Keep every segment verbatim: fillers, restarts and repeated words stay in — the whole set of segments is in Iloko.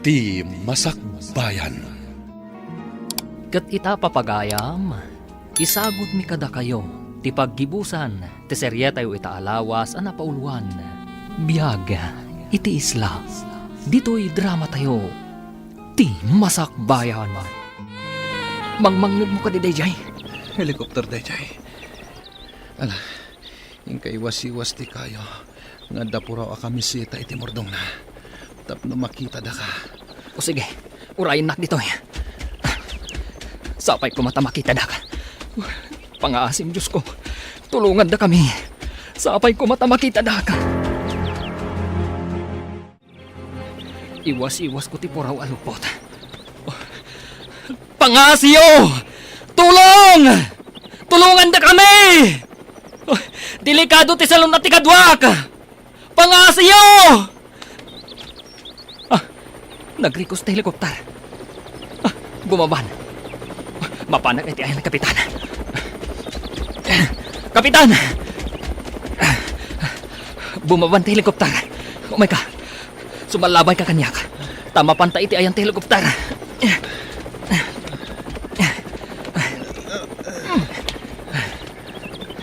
Ti Masakbayan. Ket ita, papagayam, isagutmi kadakayo ti paggibusan ti serietayo ita a lawas a napauloan, Biag iti Isla. Ditoy dramatayo, Ti Masakbayan. Mangmangngegmo kadi daydiay? Helicopter daydiay. Ala, inkaiwas-iwas ti kayo nga adda puraw a kamiseta iti murdongna tapno makitadaka. O sige, urayennak ditoy. Sapay koma ta makitadak. Pangaasim, Diosko. Tulongandakami. Sapay koma ta makitadak. Iwas-iwasko ti puraw a lupot. Pangaasiyo! Tulong! Tulongandakami! Delikado ti salun-at ti kaduak! Pangaasiyo! Ah, nagrikos ti helikopter. Ah, bumaban. Mapanak iti ayan ni Kapitan. Kapitan! Bumaban ti helikopter. Umayka. Sumallabay ka kaniak. Ta mapanta iti ayan ti helikopter.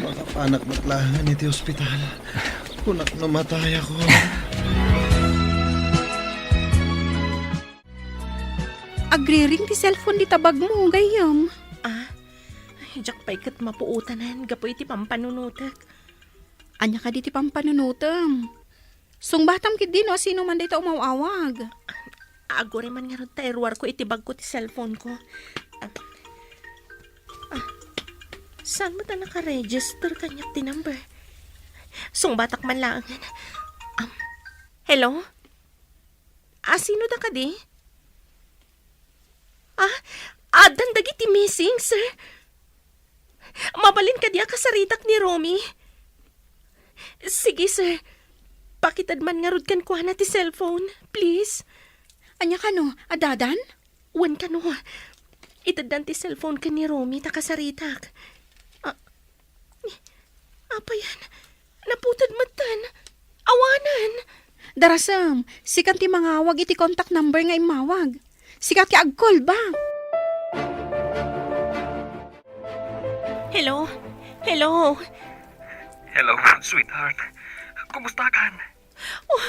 Makapanak met laeng iti ospital. Kunak no matayakon. Agriring ti cellphone dita bagmo, gayyem. Ah, ay, diak pay ket mapuotanan gapu iti pampanunotek. Ania kadi ti pampanunotem? Sungbatam ketdi no asino man dayta umaw-awag. Aguray man ngarud ta iruarko iti bagko ti cellphone ko. Ah, ah, saan met a naka-register kaniak ti number? Sungbatak man laengen. Um, hello? Asino da kadi? Ah, addan dagiti missing, sir? Mabalin kadi a kasaritak ni Romy? Sige, sir. Pakited man ngarud kenkuana ti cellphone, please. Ania kano, addadan? Wen kano, iteddan ti cellphone ken ni Romy ta kasaritak. Ah, Apayan, naputed metten. Awanen. Darasem, sikan ti mangawag iti contact number nga immawag. Sika ti ag-call back. Hello? Hello? Hello, sweetheart. Kumusta kan? Oh,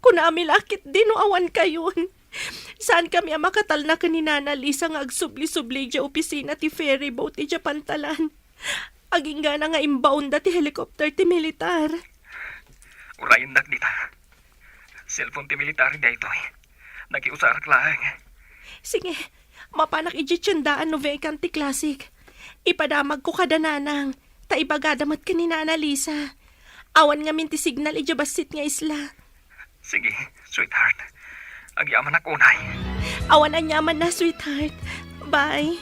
kunami la ketdi no awan kayon. Saankami a makatalna ken ni Nana Lisa nga agsubli-subli idiay opisina ti ferry boat idiay pantalan. Aginggana nga imbaonda ti helicopter ti militar. Urayennak dita. Cellphone ti militar daytoy. Nakiusarak laeng. Sige, mapanak idiay tiendaan no vacant ti classic. Ipadamagko kada nanang, ta ibagada met ken ni Nana Lisa. Awan ngamin ti signal idiay bassit nga isla. Sige, sweetheart. Agyamanak unay. Awan aniamanna, sweetheart. Bye.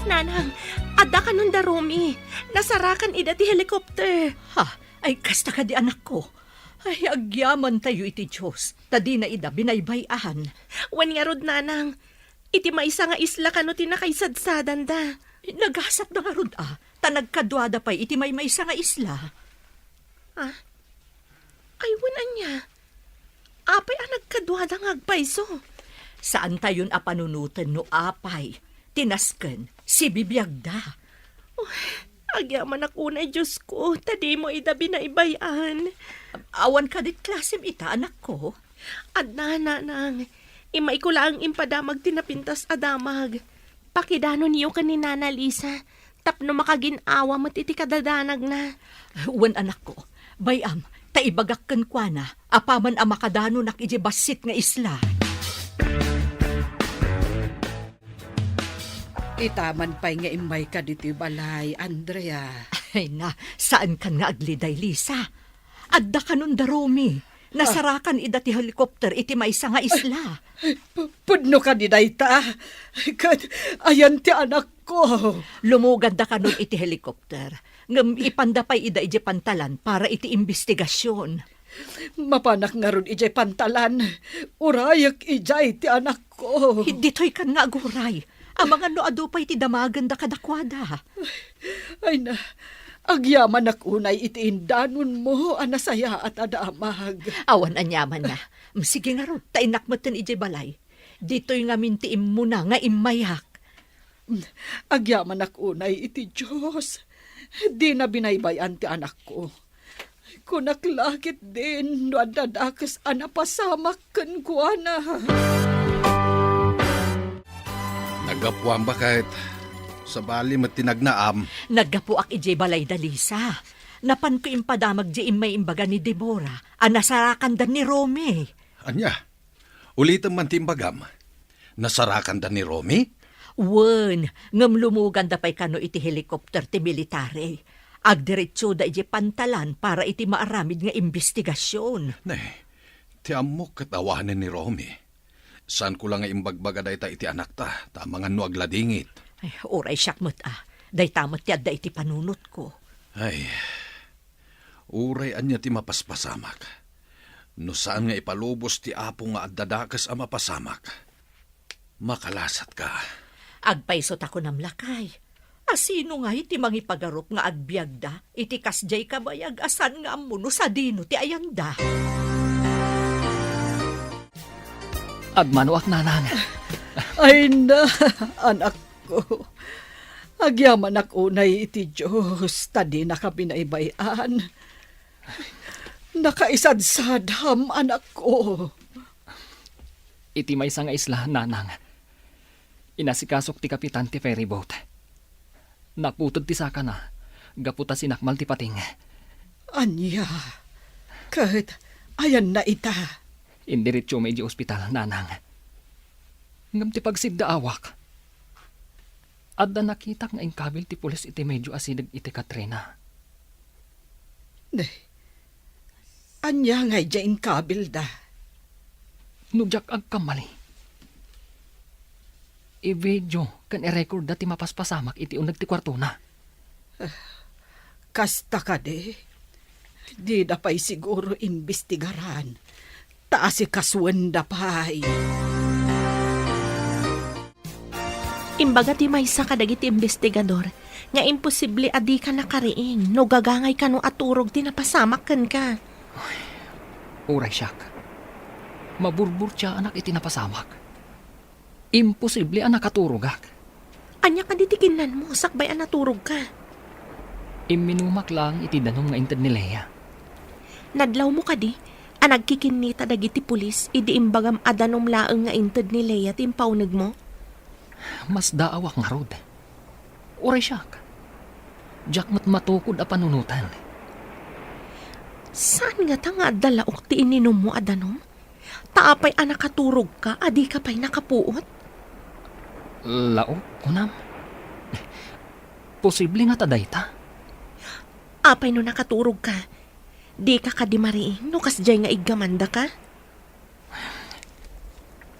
Nanang, adda kanon da Romy. Nasarakan ida ti helicopter. Ha? Ay, kasta kadi, anakko? Ay, agyamantayo iti Dios, ta dina ida binaybay-an. Wen ngarud, nanang, iti maysa nga isla kano ti nakaisadsadanda. Nagasatda ngarud a, ta nagkaduada pay iti maymaysa nga isla. Ah? Ay, wen ania? Apay a nagkaduada nga agpayso? Saantayon a panunoten no apay ti nasken sibibiagda. Oh, agyamanak unay, Diosko, ta dimo ida binaybay-an. Awan kadit klasem ita, anakko? Adda, nanang. Immayko laeng impadamag ti napintas a damag. Pakidanonyo ken ni Nana Lisa tapno makagin-awa met iti kadadanagna. Wen, anakko, bay-am, ta ibagak kenkuana apaman a makadanonak idiay bassit nga isla. Itaman pay nga immayka ditoy balay, Andrea. Ay na, saankan nga agliday, Lisa. Adda kanon da Romy. Nasarakan ida ti helicopter iti maysa nga isla. Ay, pu-, pudno kadi dayta? Ket ayan ti anakko. Lumuganda kanon iti helicopter, ngem ipanda pay ida idiay pantalan para iti imbestigasion. Mapanak ngarud idiay pantalan. Urayek idiay ti anakko. Ditoy kan nga aguray. Amangan no adu pay ti damagenda kadakuada. Ay na, Agyamanak unay iti indanonmo a nasayaat a damag. Awan aniamanna. Sige ngarud, ta innak metten idiay balay. Ditoy ngamin ti immuna nga immayak. Agyamanak unay iti Dios. Dina binaybay-an ti anakko. Kunak la ketdin no adda dakes a napasamak kenkuana. Naggapuam, baket. Sabali met ti nagnaam. Naggapuak idiay balay da Lisa. Napanko impadamag diay immay imbaga ni Deborah a nasarakanda ni Romy. Ania? Ulitem man ti imbagam. Nasarakanda ni Romy? Wen, ngem lumuganda pay kano iti helicopter ti military. Agdiretsoda idiay pantalan para iti maaramid nga imbestigasion. Ne, ti ammok ket awanen ni Romy. Saanko la nga imbagbaga dayta iti anakta, ta amangan no agladingit. Ay, uray siak met a. Dayta met ti adda iti panunotko. Ay, uray ania ti mapaspasamak. No saan nga ipalubos ti Apo nga adda dakes a mapasamak, makalasatka. Agpayso ta kunam, lakay. A sino ngay ti mangipagarup nga agbiagda iti kasdiay kabayag a saan nga ammo no sadino ti ayanda? Agmanoak, nanang. Ay na, anakko. Agyamanak unay iti Dios, ta dinaka binaybay-an. Nakaisadsadam, anakko. Iti maysa nga isla, nanang, inasikasok ti kapitan ti ferryboat. Naputed ti sakana, gapu ta sinakmal ti pating. Ania? Ket ayanna ita? Indiretsom idiay ospital, nanang. Ngem ti pagsiddaawak, adda nakitak nga inkabil ti pulis iti medio a sideg iti Katrina. Ne, ania nga idiay inkabilda? No diak agkamali, i-video ken i-recordda ti mapaspasamak iti uneg ti kuartona. Kasta kadi, dida pay siguro imbestigaran, ta asikasuenda pay. Imbaga ti maysa kadagiti imbestigador nga imposible a dika nakariing no gagangay kano a turog ti napasamak kenka. Uray siak, maburburtiaanak iti napasamak. Imposible a nakaturogak. Ania kadi ti kinnanmo sakbay a naturogka? Imminumak laeng iti danum nga inted ni Lea. Nadlawmo kadi a nagkikinnita dagiti pulis idi imbagam a danum laeng nga inted ni Lea ti impaunegmo? Masdaawak ngarud. Uray siak, diak met matukod a panunoten. Saan ngata nga adda laok ti ininummo a danum? Ta apay a nakaturogka a dika pay nakapuot? Laok, kunam? Posible ngata dayta? Apay no nakaturogka? Dika kadi mariing no kasdiay nga iggamandaka?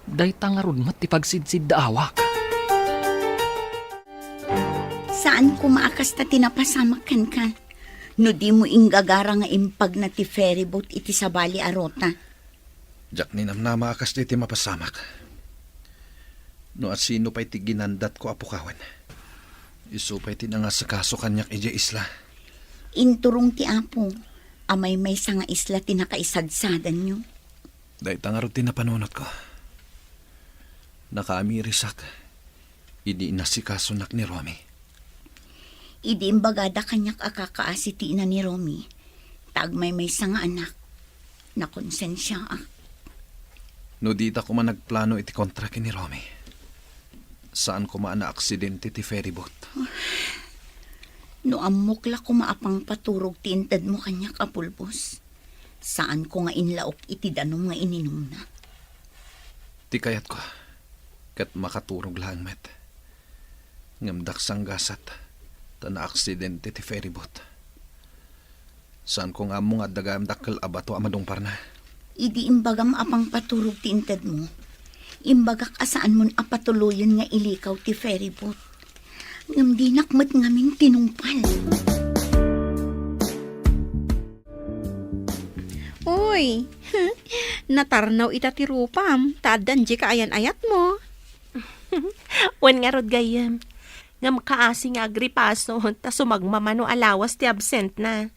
Dayta ngarud met ti pagsidsiddaawak. Saan koma a kasta ti napasamak kenka no dimo inggagara nga impagna ti ferryboat iti sabali a ruta. Diak ninamnama a kasta ti mapasamak. No asino pay ti ginandatko a pukawen, isu pay ti nangasikaso kaniak idiay isla. Inturong ti Apo a maymaysa nga isla ti nakaisadsadanyo. Dayta ngarud ti napanunotko. Nakaamirisak idi inasikasunak ni Romy. Idi imbagada kaniak a kakaasi ti ina ni Romy, ta agmaymaysa nga anak, nakonsensiaak. No dita koma nagplano iti kontra ken ni Romy, saan koma a naaksidente ti ferryboat. No ammok la koma a pangpaturog ti intedmo kaniak a pulbos, saanko nga inlaok iti danum nga ininumna. Ti kayatko, ket makaturog laeng met. Ngem dakes a gasat, ta naaksidente ti ferryboat. Saanko nga ammo nga adda gayam dakkel a bato a madungparna. Idi imbagam a pangpaturog ti intedmo, imbagak a saanmon a patuloyen nga ilikaw ti ferryboat. Ngem dinak met ngamin tinungpal. Uy, natarnaw ita ti rupam, ta addan dika ayan-ayatmo. Wen ngarud gayyem, Ngem kaasi nga agripason ta sumagmamano a lawas ti absentna.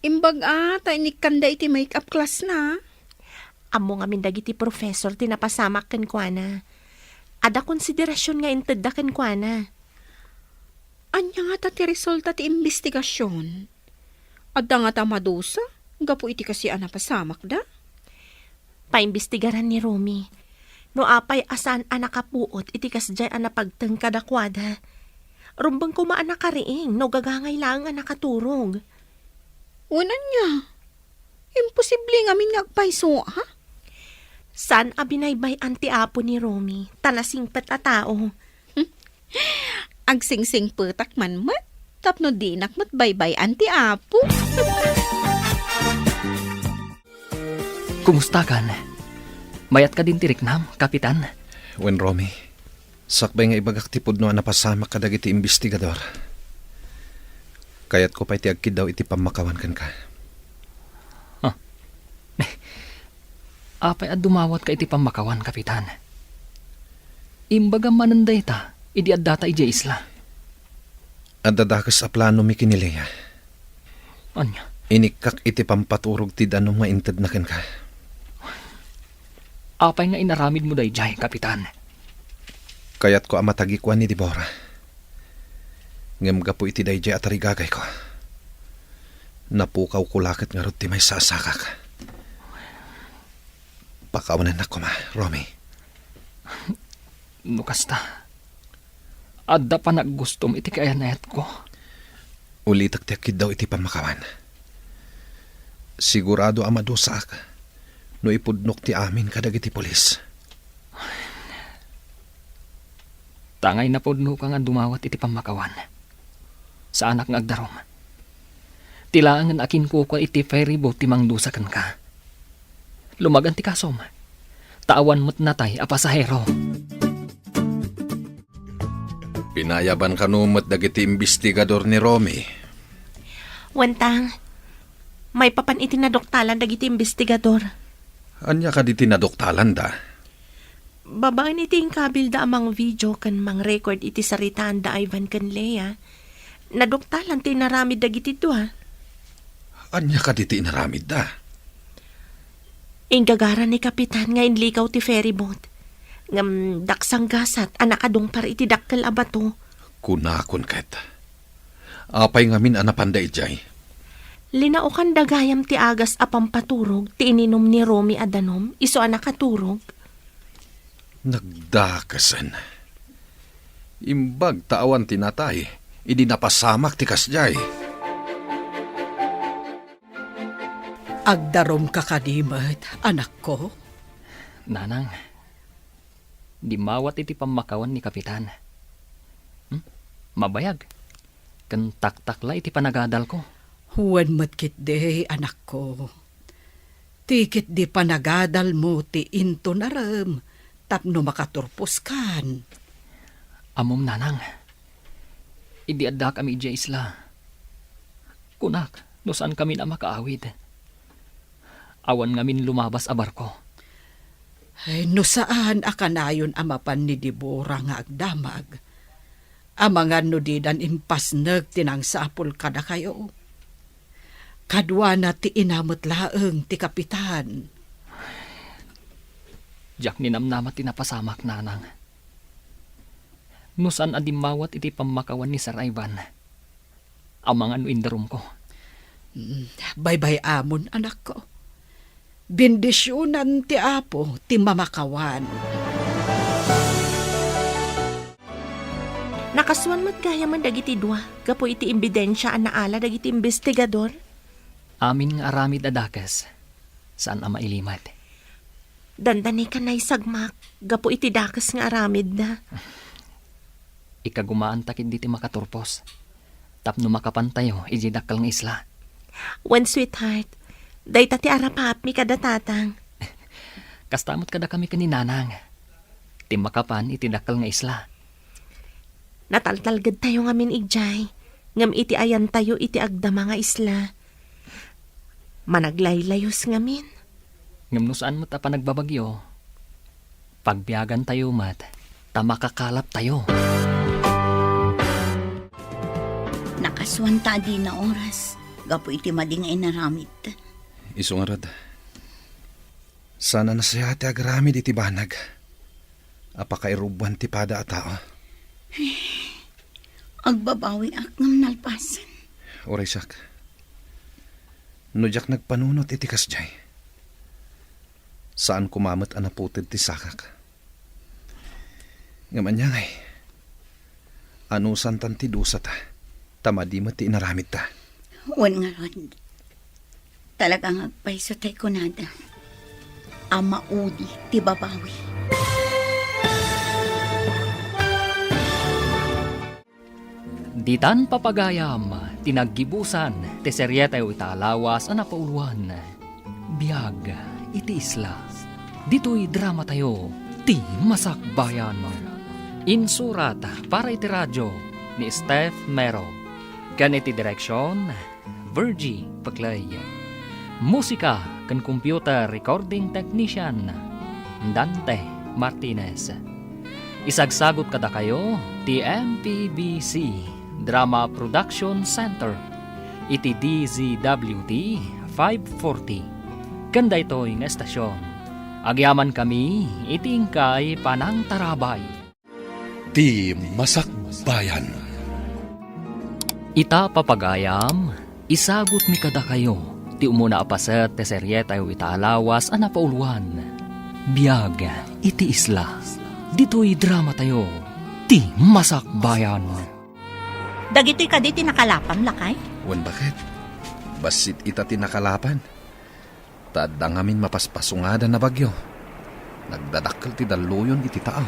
Imbag a ta inikkanda iti make-up class na. Ammo ngamin dagiti professor ti napasamak kenkuana. Adda konsiderasion nga intedda kenkuana. Ania ngata ti resulta ti imbestigasion? Adda ngata madusa gapu iti kaasi a napasamakda? Paimbestigaran ni Romy no apay a saan a nakapuot iti kasdiay a napagteng kadakuada. Rumbeng koma a nakariing no gagangay laeng a nakaturog. Wen ania? Imposible ngamin nga agpayso, ha? Saan a binaybay-an ti apo ni Romy, ta nasingpet a tao. Agsingsingpetak man met, tapno dinak met baybay-an ti apo. Kumustakan? Mayat kadin ti riknam, Kapitan? Wen, Romy, sakbay nga ibagak ti pudno a napasamak kadagiti imbestigador, kayatko pay ti agkiddaw iti pammakawan kenka. Ah. Apay a dumawatka iti pammakawan, Kapitan? Imbagam manen dayta idi addata idiay isla. Adda dakes a planomi ken ni Lea. Ania? Inikkak iti pampaturog ti danum nga intedna kenka. Apay nga inaramidmo daydiay, Kapitan? Kayatko a matagikuan ni Deborah. Ngem gapu iti daydiay a tarigagayko, napukawko la ket ngarud ti maysa a sakak. Pakawanennak koma, Romy. No kasta, adda panaggustom iti kaayan-ayatko. Ulitek ti agkiddaw iti pammakawan. Sigurado a madusaak no ipudnok ti amin kadagiti pulis. Ta angay napudnoka nga dumawat iti pammakawan. Saanak nga agdarum. Ti laengen a kinkukua iti ferry boat ti mangdusa kenka. Lumagan ti kasom. Ta awan met natay a pasahero. Pinayaban kano met dagiti imbestigador ni Romy? Wentang, maipapan iti naduktalan dagiti imbestigador. Ania kadi ti naduktalanda? Babaen iti inkabilda a mangvideo ken mangrecord iti saritaanda Ivan ken Lea, naduktalan ti inaramid dagiti dua. Ania kadi ti inaramidda? Inggagaran ni Kapitan nga inlikaw ti ferry boat. Ngem daksang gasat a nakadungpar iti dakkel a bato. Kunakon ket, apay ngamin a napanda idiay? Linaokanda gayam ti agas a pampaturog ti ininum ni Romy a danum isu a nakaturog. Nagdakesen. Imbag ta awan ti natay idi napasamak ti kasdiay. Agdarumka kadi met, anakko? Nanang, dimmawat iti pammakawan ni Kapitan. Hmm? Mabayag. Ken taktakla iti panagadalko. Wen met ketdi, anakko. Ti ketdi panagadalmo ti intunarem tapno makaturposkan. Ammom, Nanang, idi addakami idiay isla, kunak no saankamin a makaawid. Awan ngamin lumabas a barko. Ay, no saan a kanayon a mapan ni Deborah nga agdamag, amangan no didan impasnek ti nangsapul kadakayo. Kaduana ti ina met laeng ti kapitan. Diak ninamnama ti napasamak, Nanang. No saan a dimmawat iti pammakawan ni Sir Ivan, amangan no indarumko. Mm, baybay-amon, anakko. Bendisionan ti Apo ti mamakawan. Nakasuan met gayamen dagiti dua gapu iti ebidensia a naala dagiti imbestigador. Amin nga aramid a dakes, saan a mailimed. Dandani ka naisagmak gapu iti dakes nga aramidda. Ikagumaanta ketdi ti makaturpos tapno makapantayo idiay dakkel nga isla. Wen, sweetheart, dayta ti arapaapmi kada tatang. Kasta met kadakami ken ni Nanang ti makapan iti dakkel nga isla. Nataltalgedtayo ngamin idiay, ngem iti ayantayo iti agdama nga isla, managlaylayus ngamin. Ngem no saan met a panagbabagyo, pagbiagantayo met ta makakalaptayo. Nakasuan ta a dina oras gapu iti madi nga inaramid. Isu ngarud, saan a nasayaat ti agaramid iti banag a pakairubbuan ti pada a tao. Agbabawiak ngem nalpasen. Uray siak, no diak nagpanunot iti kasdiay, saan koma met a naputed ti sakak. Ngem ania ngay? Anusantan ti dusata, ta madi met ti inaramidta. Wen ngarud, talaga nga agpayso tay kunada a maudi ti babawi. Ditan papagayam ti naggibusan ti serietayo ita a lawas a napauloan, Biag iti Isla. Ditoy dramatayo, Ti Masakbayan. Insurat para iti radio ni Steph Mero ken iti direksion, Virgie Peclay. Musika ken computer recording technician, Dante Martinez. Isagsagot kadakayo ti M P B C Drama Production Center iti D Z W T five forty ken daytoy nga estasion. Agyamankami iti inkay panangtarabay. Ti Masakbayan. Ita, papagayam, isagutmi kadakayo ti umuna a paset ti serietayo ita a lawas a napauloan, Biag iti Isla. Ditoy dramatayo, Ti Masakbayan. Dagitoy kadi ti nakalapam, lakay? Wen, baket. Bassit ita ti nakalapam. Ta adda ngamin mapaspasungadan a bagyo. Nagdadakkel ti dalluyon iti taaw.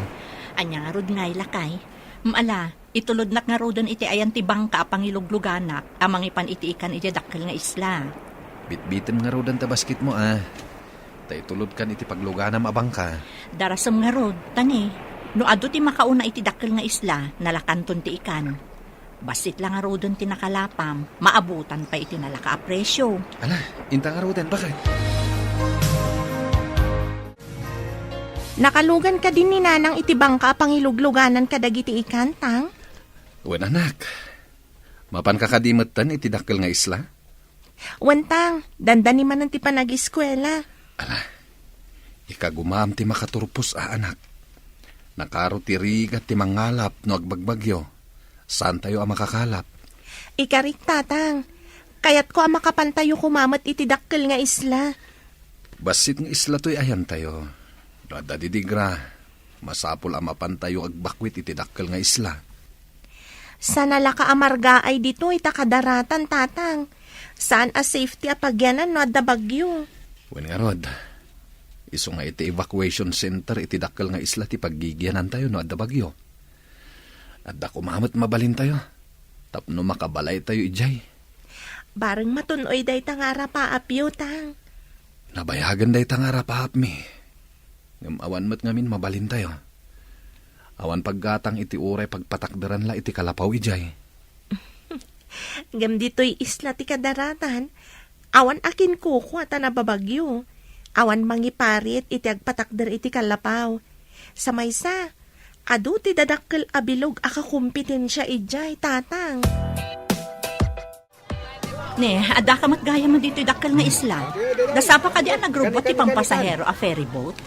Ania ngarud ngay, lakay? Ala, itulodnak ngaruden iti ayan ti bangka a pangilugluganak a mangipan iti ikan idiay dakkel nga isla. Bitbitem ngaruden ta basketmo a. Ta itulodkan iti pagluganam a bangka. Darasem ngarud, ta ni, no adu ti makauna iti dakkel nga isla, nalakanton ti ikan. Bassit la ngaruden ti nakalapam, maabutan pay iti nalaka a presio. Ala, inta ngaruden, baket? Nakalugan kadi ni Nanang iti bangka a pangilugluganan kadagiti ikan, Tang? Wen, anak. Mapanka kadi metten iti dakkel nga isla? Wen, Tang, dandani manen ti panagiskuela. Ala, ikagumaam ti makaturpos a anak. Nakaro ti rigat ti mangalap no agbagbagyo. Saantayo a makakalap. Ikarik, Tatang. Kayatko a makapantayo koma met iti dakkel nga isla. Bassit nga isla toy ayantayo. No adda didigra, masapul a mapantayo agbakwit iti dakkel nga isla. Saan a la kaamargaay ditoy ta kadaratan, Tatang. Saan a safety a pagyanan no adda bagyo. Wen ngarud, isu nga iti evacuation center iti dakkel nga isla ti paggigianantayo no adda bagyo. Adda koma met mabalintayo tapno makabalaytayo idiay. Bareng matun-oy dayta nga arapaapyo, Tang. Nabayagen dayta nga arapaapmi. Ngem awan met ngamin mabalintayo. Awan paggatang iti uray pagpatakderan la iti kalapaw idiay. Ngem ditoy isla ti kadaratan, awan a kinkukua ta nababagyo. Awan mangiparit iti agpatakder iti kalapaw. Sa maysa, adu ti dadakkel a bilog a kakompetensia idiay, Tatang. Ne, adda ka met gayam ditoy dakkel nga isla. Dasapa kadi a nagrubbuat ti pampasahero a ferry boat?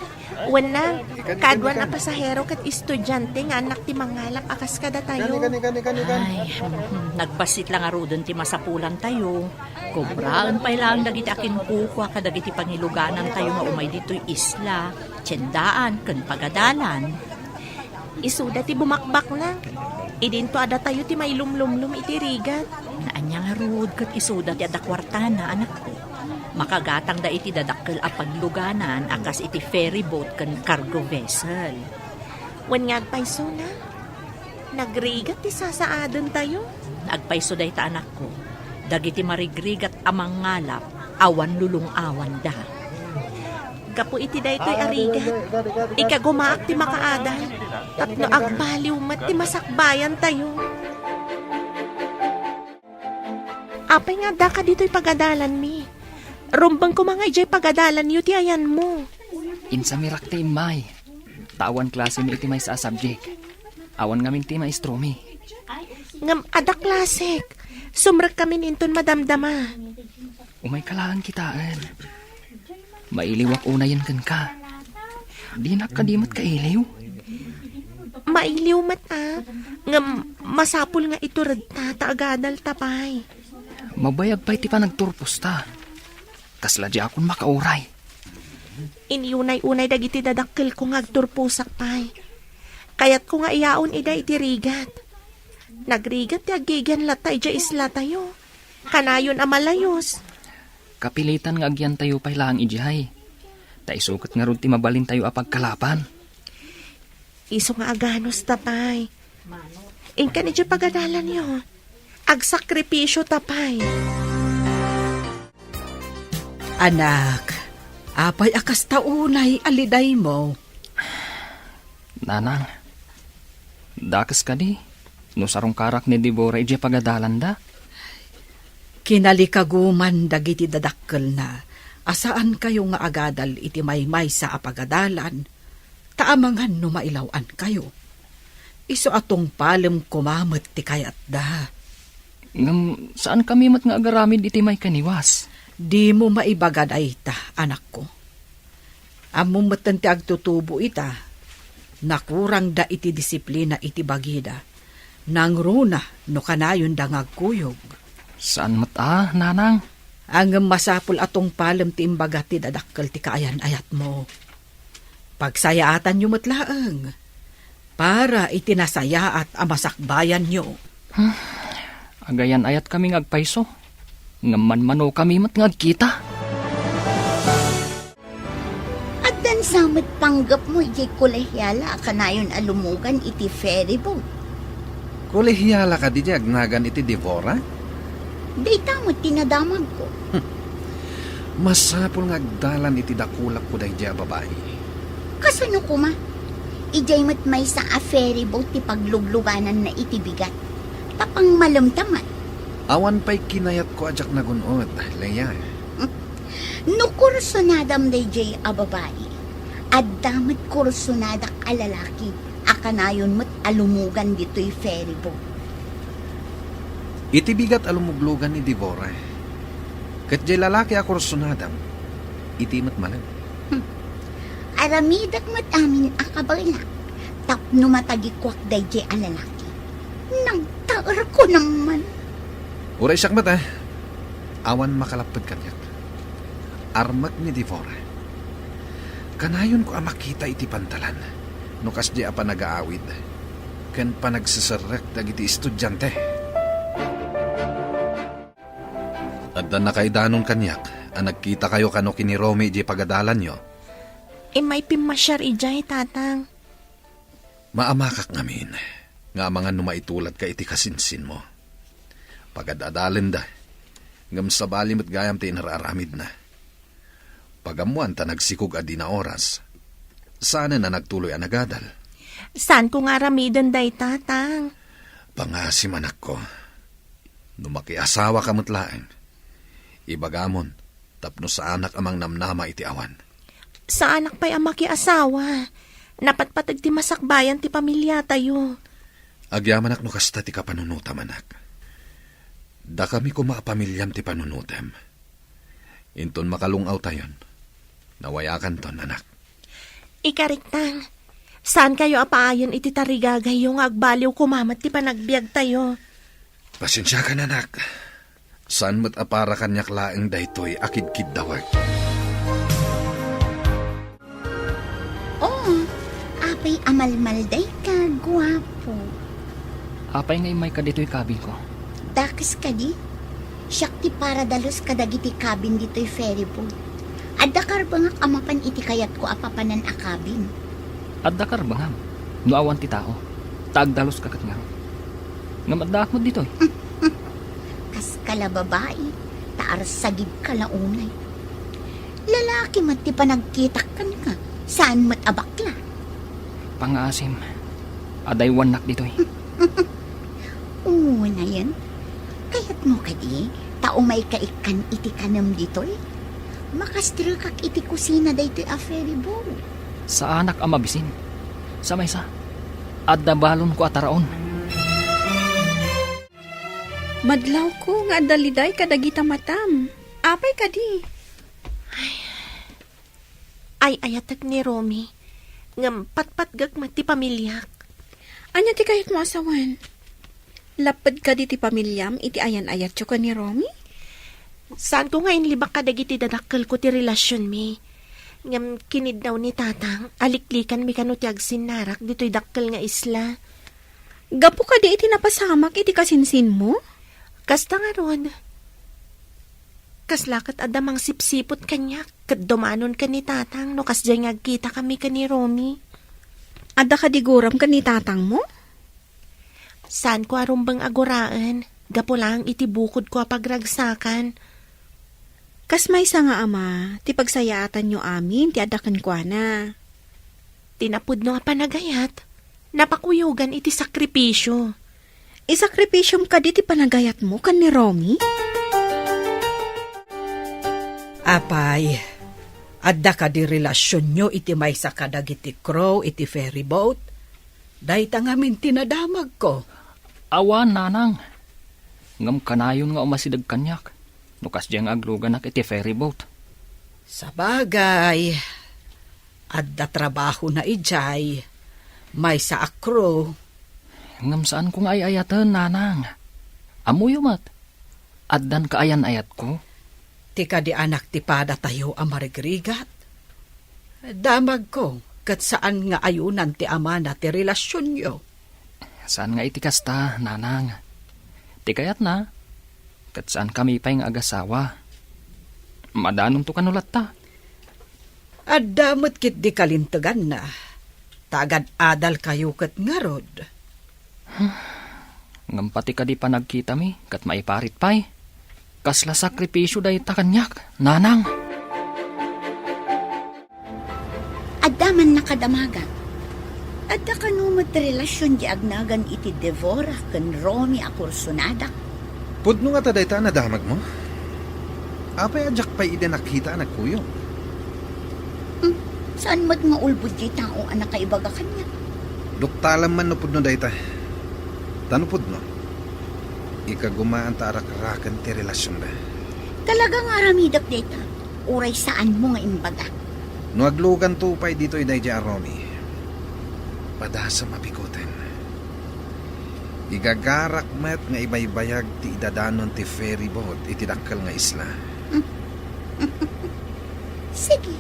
Wen, Nang, kaaduan a pasahero ket estudiante nga annak ti mangalap a kas kadatayo. Ay, mhm, nagbassit la ngaruden ti masapulantayo. Kobraen pay laeng dagiti akinkukua kadagiti pangiluganantayo nga umay ditoy isla, tiendaan, ken pagadalan. Isuda ti bumakbakna. Idinto a datayo ti mailumlumlum iti rigat. Ania ngarud ket isuda ti adda kuartana, anakko. Makagatangda iti dadakkel a pagluganan a kas iti ferry boat ken cargo vessel. Wen nga agpaysona, nagrigat ti sasaadentayo. Agpayso dayta, anakko. Dagiti marigrigat a mangalap, awan lulung-awanda. Gapu iti daytoy a rigat, ikagumaak ti makaadal tapno agbaliw met ti masakbayantayo. Apay nga addaka ditoy pagadalanmi? Rumbeng koma nga idiay pagadalanyo ti ayanmo. Insamirak ti immay. Ta awan klasemi iti maysa a subject. Awan ngamin ti maestromi. Ngem adda klasek. Sumrekkamin inton madamdama. Umayka laeng kitaen. Mailiwak unayen kenka. Dinak kadi met kailiw? Mailiw met a, ngem masapul nga ituredta ta agadalta pay. Mabayag pay ti panagturposta. Kasla diakon makauray. Inunay-unay dagiti dadakkelko nga agturposak pay. Kayatko nga iyaon ida iti rigat. Nagrigat ti aggigian latta idiay islatayo. Kanayon a malayos. Kapilitan nga agyantayo pay laeng idiay. Ta isu ket ngarud ti mabalintayo a pagkalapan. Isu nga aganos ta pay. Inkan idiay pagadalanyo. Agsakripisio ta pay. Anak, apay a kasta unay a lidaymo? Nanang, dakes kadi no sarungkarak ni Deborah idiay pagadalanda? Kinalikaguman dagiti dadakkelna a saankayo nga agadal iti maymaysa a pagadalan, ta amangan no mailaw-ankayo. Isu a tungpalem koma met ti kayatda. Ngem saankami met nga agaramid iti maikaniwas. Dimo maibaga dayta, anakko. Ammom metten ti agtutubo ita, nakurangda iti disiplina iti bagida, nangruna no kanayonda nga agkuyog. Saan met a, nanang. Ngem masapul a tungpalem ti imbaga ti dadakkel ti kaayan-ayatmo. Pagsayaatanyo met laeng para iti nasayaat a masakbayanyo. Hmm. Agayan-ayatkami nga agpayso, ngem manmanokami met nga agkita. Addan sa met panggepmo idiay kolehiala a kanayon a lumugan iti ferry boat. Kolehiala kadi diay agnagan iti Deborah? Dayta met ti nadamagko. Masapul nga agdalan iti dakulakko daydiay a babai. Kasano koma? Idiay met maysa a ferry boat ti pagluglugananna iti bigat. Ta pangmalemta met. Awan pay kinayatko a diak nagun-od, Leia. No kursunadam daydiay a babai, adda met kursunadak a lalaki a kanayon met a lumugan ditoy ferry boat. Iti bigat a lumuglugan ni Deborah, ket diay lalaki a kursunadam, iti met malem. Hmm. Aramidek met amin a kabaelak tapno matagikuak daydiay a lalaki. Nagtaerko naman. Uray siak met, a. Awan makalapped kaniak. Armek ni Deborah. Kanayonko a makita iti pantalan no kasdiay a panagaawid ken panagseserrek dagiti estudiante. Adda nakaidanon kaniak a nagkitakayo kano ken ni Romy idiay pagadalanyo. Immay pimmasiar idiay, Tatang. Maamakak ngamin nga amangan no maituladka iti kasinsinmo. Pagad-adalenda, ngem sabali met gayam ti inar-aramidna. Pagammoan ta nagsikog a dina oras. Saanen a nagtuloy a nagadal. Saanko nga aramiden dayta, Tang? Pangaasim, anakko. No makiasawaka met laeng, ibagamon tapno saanak a mangnamnama iti awan. Saanak pay a makiasawa. Napatpateg ti masakbayan ti pamiliatayo. Agyamanak no kasta ti kapanunotam, anak. Dakami koma a pamiliam ti panunotem. Inton makalung-awtayon, nawayakanton, anak. Ikarik, Tang, saankayo a paayen iti tarigagayyo nga agbaliw koma met ti panagbiagtayo. Pasensiakan, anak. Saan met a para kaniak laeng daytoy a kidkiddawek. Oo, apay a malmaldayka, guapo. Apay nga immayka ditoy kabinko? Dakes kadi? Siak ti paradalus kadagiti kabin ditoy ferry boat. Adda karbengak a mapan iti kayatko a papanan a kabin. Adda karbengam no awan ti tao, ta agdaluska ket ngarud. Ngem addaak met ditoy. Kaska la babai, ta arsagidka la unay. Lalaki met ti panagkitak kenka, saan met a bakla. Pangaasim, adaywannak ditoy. Unayen, kayatmo kadi ta umayka ikkan iti kanem ditoy? Makastrekak iti kusina daytoy a ferry boat. Saanak a mabisin. Sa maysa, adda balonko a taraon. Madlawko nga adda liday kadagita matam. Apay kadi? Ay, ay-ayatek ni Romy. Ngem patpatgek met ti pamiliak. Ania ti kayatmo a sawen? Lapped kadi ti pamiliam iti ayan-ayatyo ken ni Romy? Saanko nga inlibak kadagiti dadakkelko ti relasionmi. Ngem kiniddaw ni Tatang, aliklikanmi kano ti agsinnarak ditoy dakkel nga isla. Gapu kadi iti napasamak iti kasinsinmo? Kasta ngarud. Kasla ket adda mangsipsiput kaniak, ket dumanon ken ni Tatang no kasdiay nga agkitakami ken ni Romy. Adda kadi guram ken ni Tatangmo? Saanko a rumbeng a guraen, gapu laeng iti bukodko a pagragsakan. Kas maysa nga ama, ti pagsayaatanyo amin ti adda kenkuana. Ti napudno a panagayat, napakuyogan iti sakripisio. Isakripisiom kadi ti panagayatmo ken ni Romy? Apay, adda kadi relasionyo iti maysa kadagiti crew iti ferry boat? Dayta ngamin ti nadamagko. Awan, nanang. Ngem kanayon nga umasideg kaniak no kasdiay nga agluganak iti ferry boat. Sabagay, adda trabahona idiay, maysa a crew. Ngem saanko nga ay-ayaten, nanang. Ammoyo met, addan kaayan-ayatko. Ti kadi anak ti padatayo a marigrigat. Damagko, ket saan nga ayunan ti amana ti relasionyo. Saan nga iti kasta, nanang. Ti kayatna, ket saankami pay nga agasawa. Madanonto kano latta. Adda met ketdi kalinteganna. Ta agad-adalkayo ket ngarud. Ngem pati kadi panagkitami ket maiparit pay. Kasla sakripisio dayta kaniak, nanang. Adda man nakadamagak. Adda kano met relasion di agnagan iti Devora ken Romy a kursonadak? Pudno ngata dayta a nadamagmo? Apay a diak pay idi nakita a nagkuyog? Hmm, saan met nga ulbod diay tao a nakaibaga kaniak? Duktalem man no pudno dayta. Ta no pudno, ikagumaanta a rakraken ti relasionda. Talaga nga aramidek dayta, uray saanmo nga imbaga. No agluganto pay ditoy daydiay a Romy, padasem a pikutem. Igagarak met nga ibaybayag ti idadanon ti ferry boat iti dakkel nga isla. Sige,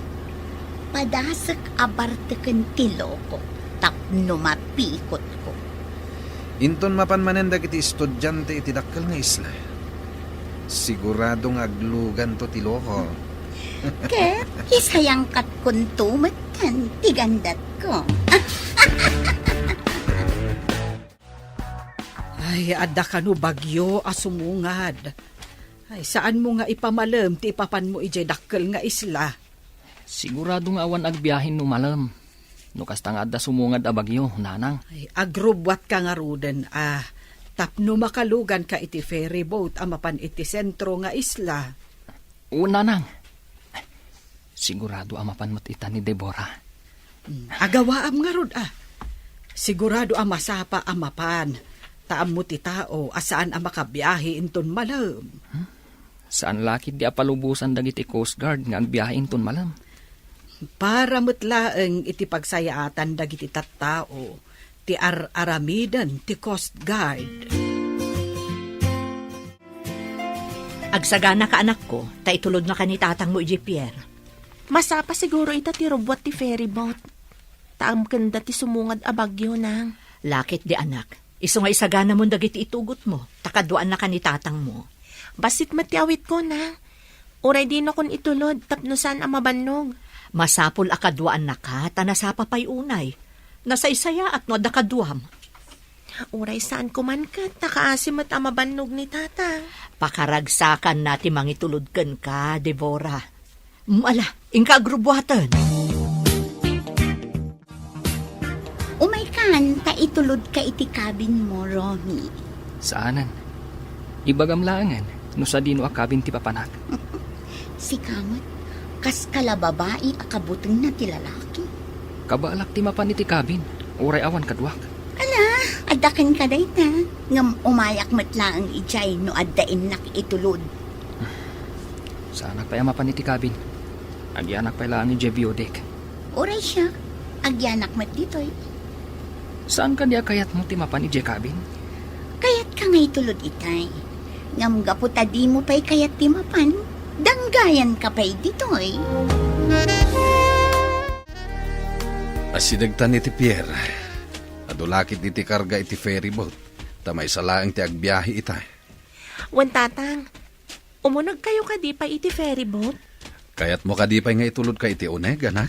padasek a barteken ti loko tapno mapikotko. Inton mapan manen dagiti estudiante iti dakkel nga isla, sigurado nga agluganto ti loko. Ket isayangkatkonto metten ti gandatko. Ay, adda kano bagyo a sumungad. Ay, saanmo nga ipamalem ti ipapanmo idiay dakkel nga isla? Sigurado nga awan agbiahen no malem. No kasta nga adda sumungad a bagyo, nanang. Ay, agrubbuatka ngaruden a tapno makaluganka iti ferry boat a mapan iti sentro nga isla. O, nanang. Sigurado a mapan met ita ni Deborah. Hmm, agawaam ngarud a. Sigurado a masapa a mapan. Ta ammo ti tao a saan a makabiahe inton malem. Hmm? Saan la ketdi a palubosan dagiti Coast Guard nga agbiahe inton malem. Para met laeng iti pagsayaatan dagiti tattao ti ar-aramiden ti Coast Guard. Agsaganaka, anakko, ta itulodnaka ni tatangmo idiay pier. Masapa siguro ita ti rubbuat ti ferry boat. Ta amkenda ti sumungad a bagyo, nang. La ketdi, anak. Isu nga isaganamon dagiti itugotmo, ta kaduaannaka ni tatangmo. Bassit met ti awitko, nang. Uray dinakon itulod tapno saan a mabannog. Masapul a kaduaannaka, ta nasapa pay unay. Nasaysayaat no adda kaduam. Uray saanko man ket, ta kaasi met a mabannog ni tatang. Pakaragsakanna ti mangitulod kenka, Deborah. Mm, ala, inka agrubbuaten. Umaykan, ta itulodka iti cabinmo, Romy. Saanen. Ibagam laengen no sadino a cabin ti papanak. Sika met, kaska la babai a kabutengna ti lalaki. Kabaelak ti mapan iti cabin, uray awan kaduak. Ala, Adda kenka dayta, ngem umayak met laeng idiay no adda innak itulod. Saanak pay a mapan iti cabin. Agyanak pay laeng idiay view deck. Uray siak, agyanak met ditoy. Saan kadi a kayatmo ti mapan idiay cabin? Kayatka nga itulod itay. Ngem gapu ta dimo pay kayat ti mapan, danggayanka pay ditoy. Asidegtan iti Pierre. Adu la ketdi ti karga iti ferry boat, ta maysa laeng ti agbiahe ita. Wen, Tatang, umunegkayo kadi pay iti ferry boat? Kayatmo kadi pay nga itulodka iti uneg, anak?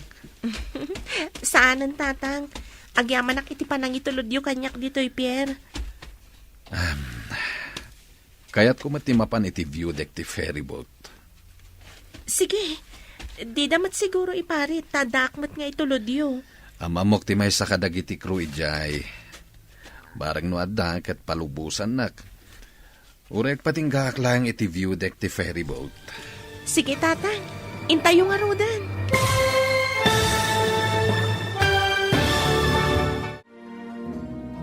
Saanen, Tatang. Agyamanak iti panangitulodyo kaniak ditoy, Pierre. Am, kayatko met ti mapan iti view deck ti ferry boat. Sige, dida met siguro iparit, ta addaak met nga itulodyo. Ammok ti maysa kadagiti crew idiay. Bareng no adda, ket palubosannak. Uray agpatinggaak laeng iti view deck ti ferry boat. Sige, Tatang. Intayo ngaruden.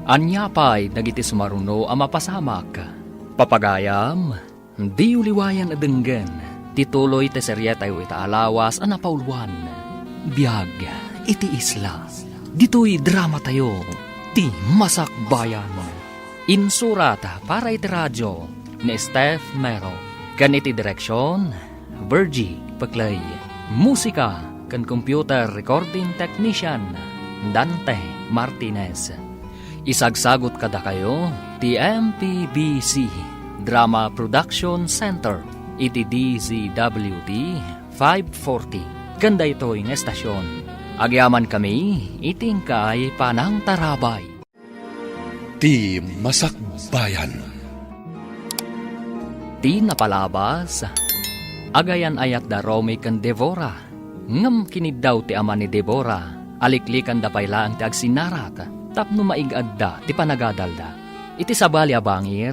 Ania pay dagiti sumaruno a mapasamak? Papagayam, diyo liwayan a denggen ti tuloy ti serietayo ita a lawas a napauluan, Biag iti Isla. Ditoy dramatayo, ti Masakbayan. Insurat para iti radio ni Steph Mero, ken iti direksion, Virgie Peclay. Musika ken computer recording technician, Dante Martinez. Isagsagut kadakayo ti M P B C Drama Production Center iti D Z W T five forty ken daytoy nga estasion. Agyamankami iti inkay panangtarabay. Ti Masakbayan. Ti napalabas, agayan-ayat da Romy ken Devora, ngem kiniddaw ti ama ni Devora, aliklikanda pay laeng ti agsinnarat tapno maig-adda ti panagadalda. Iti sabali a bangir,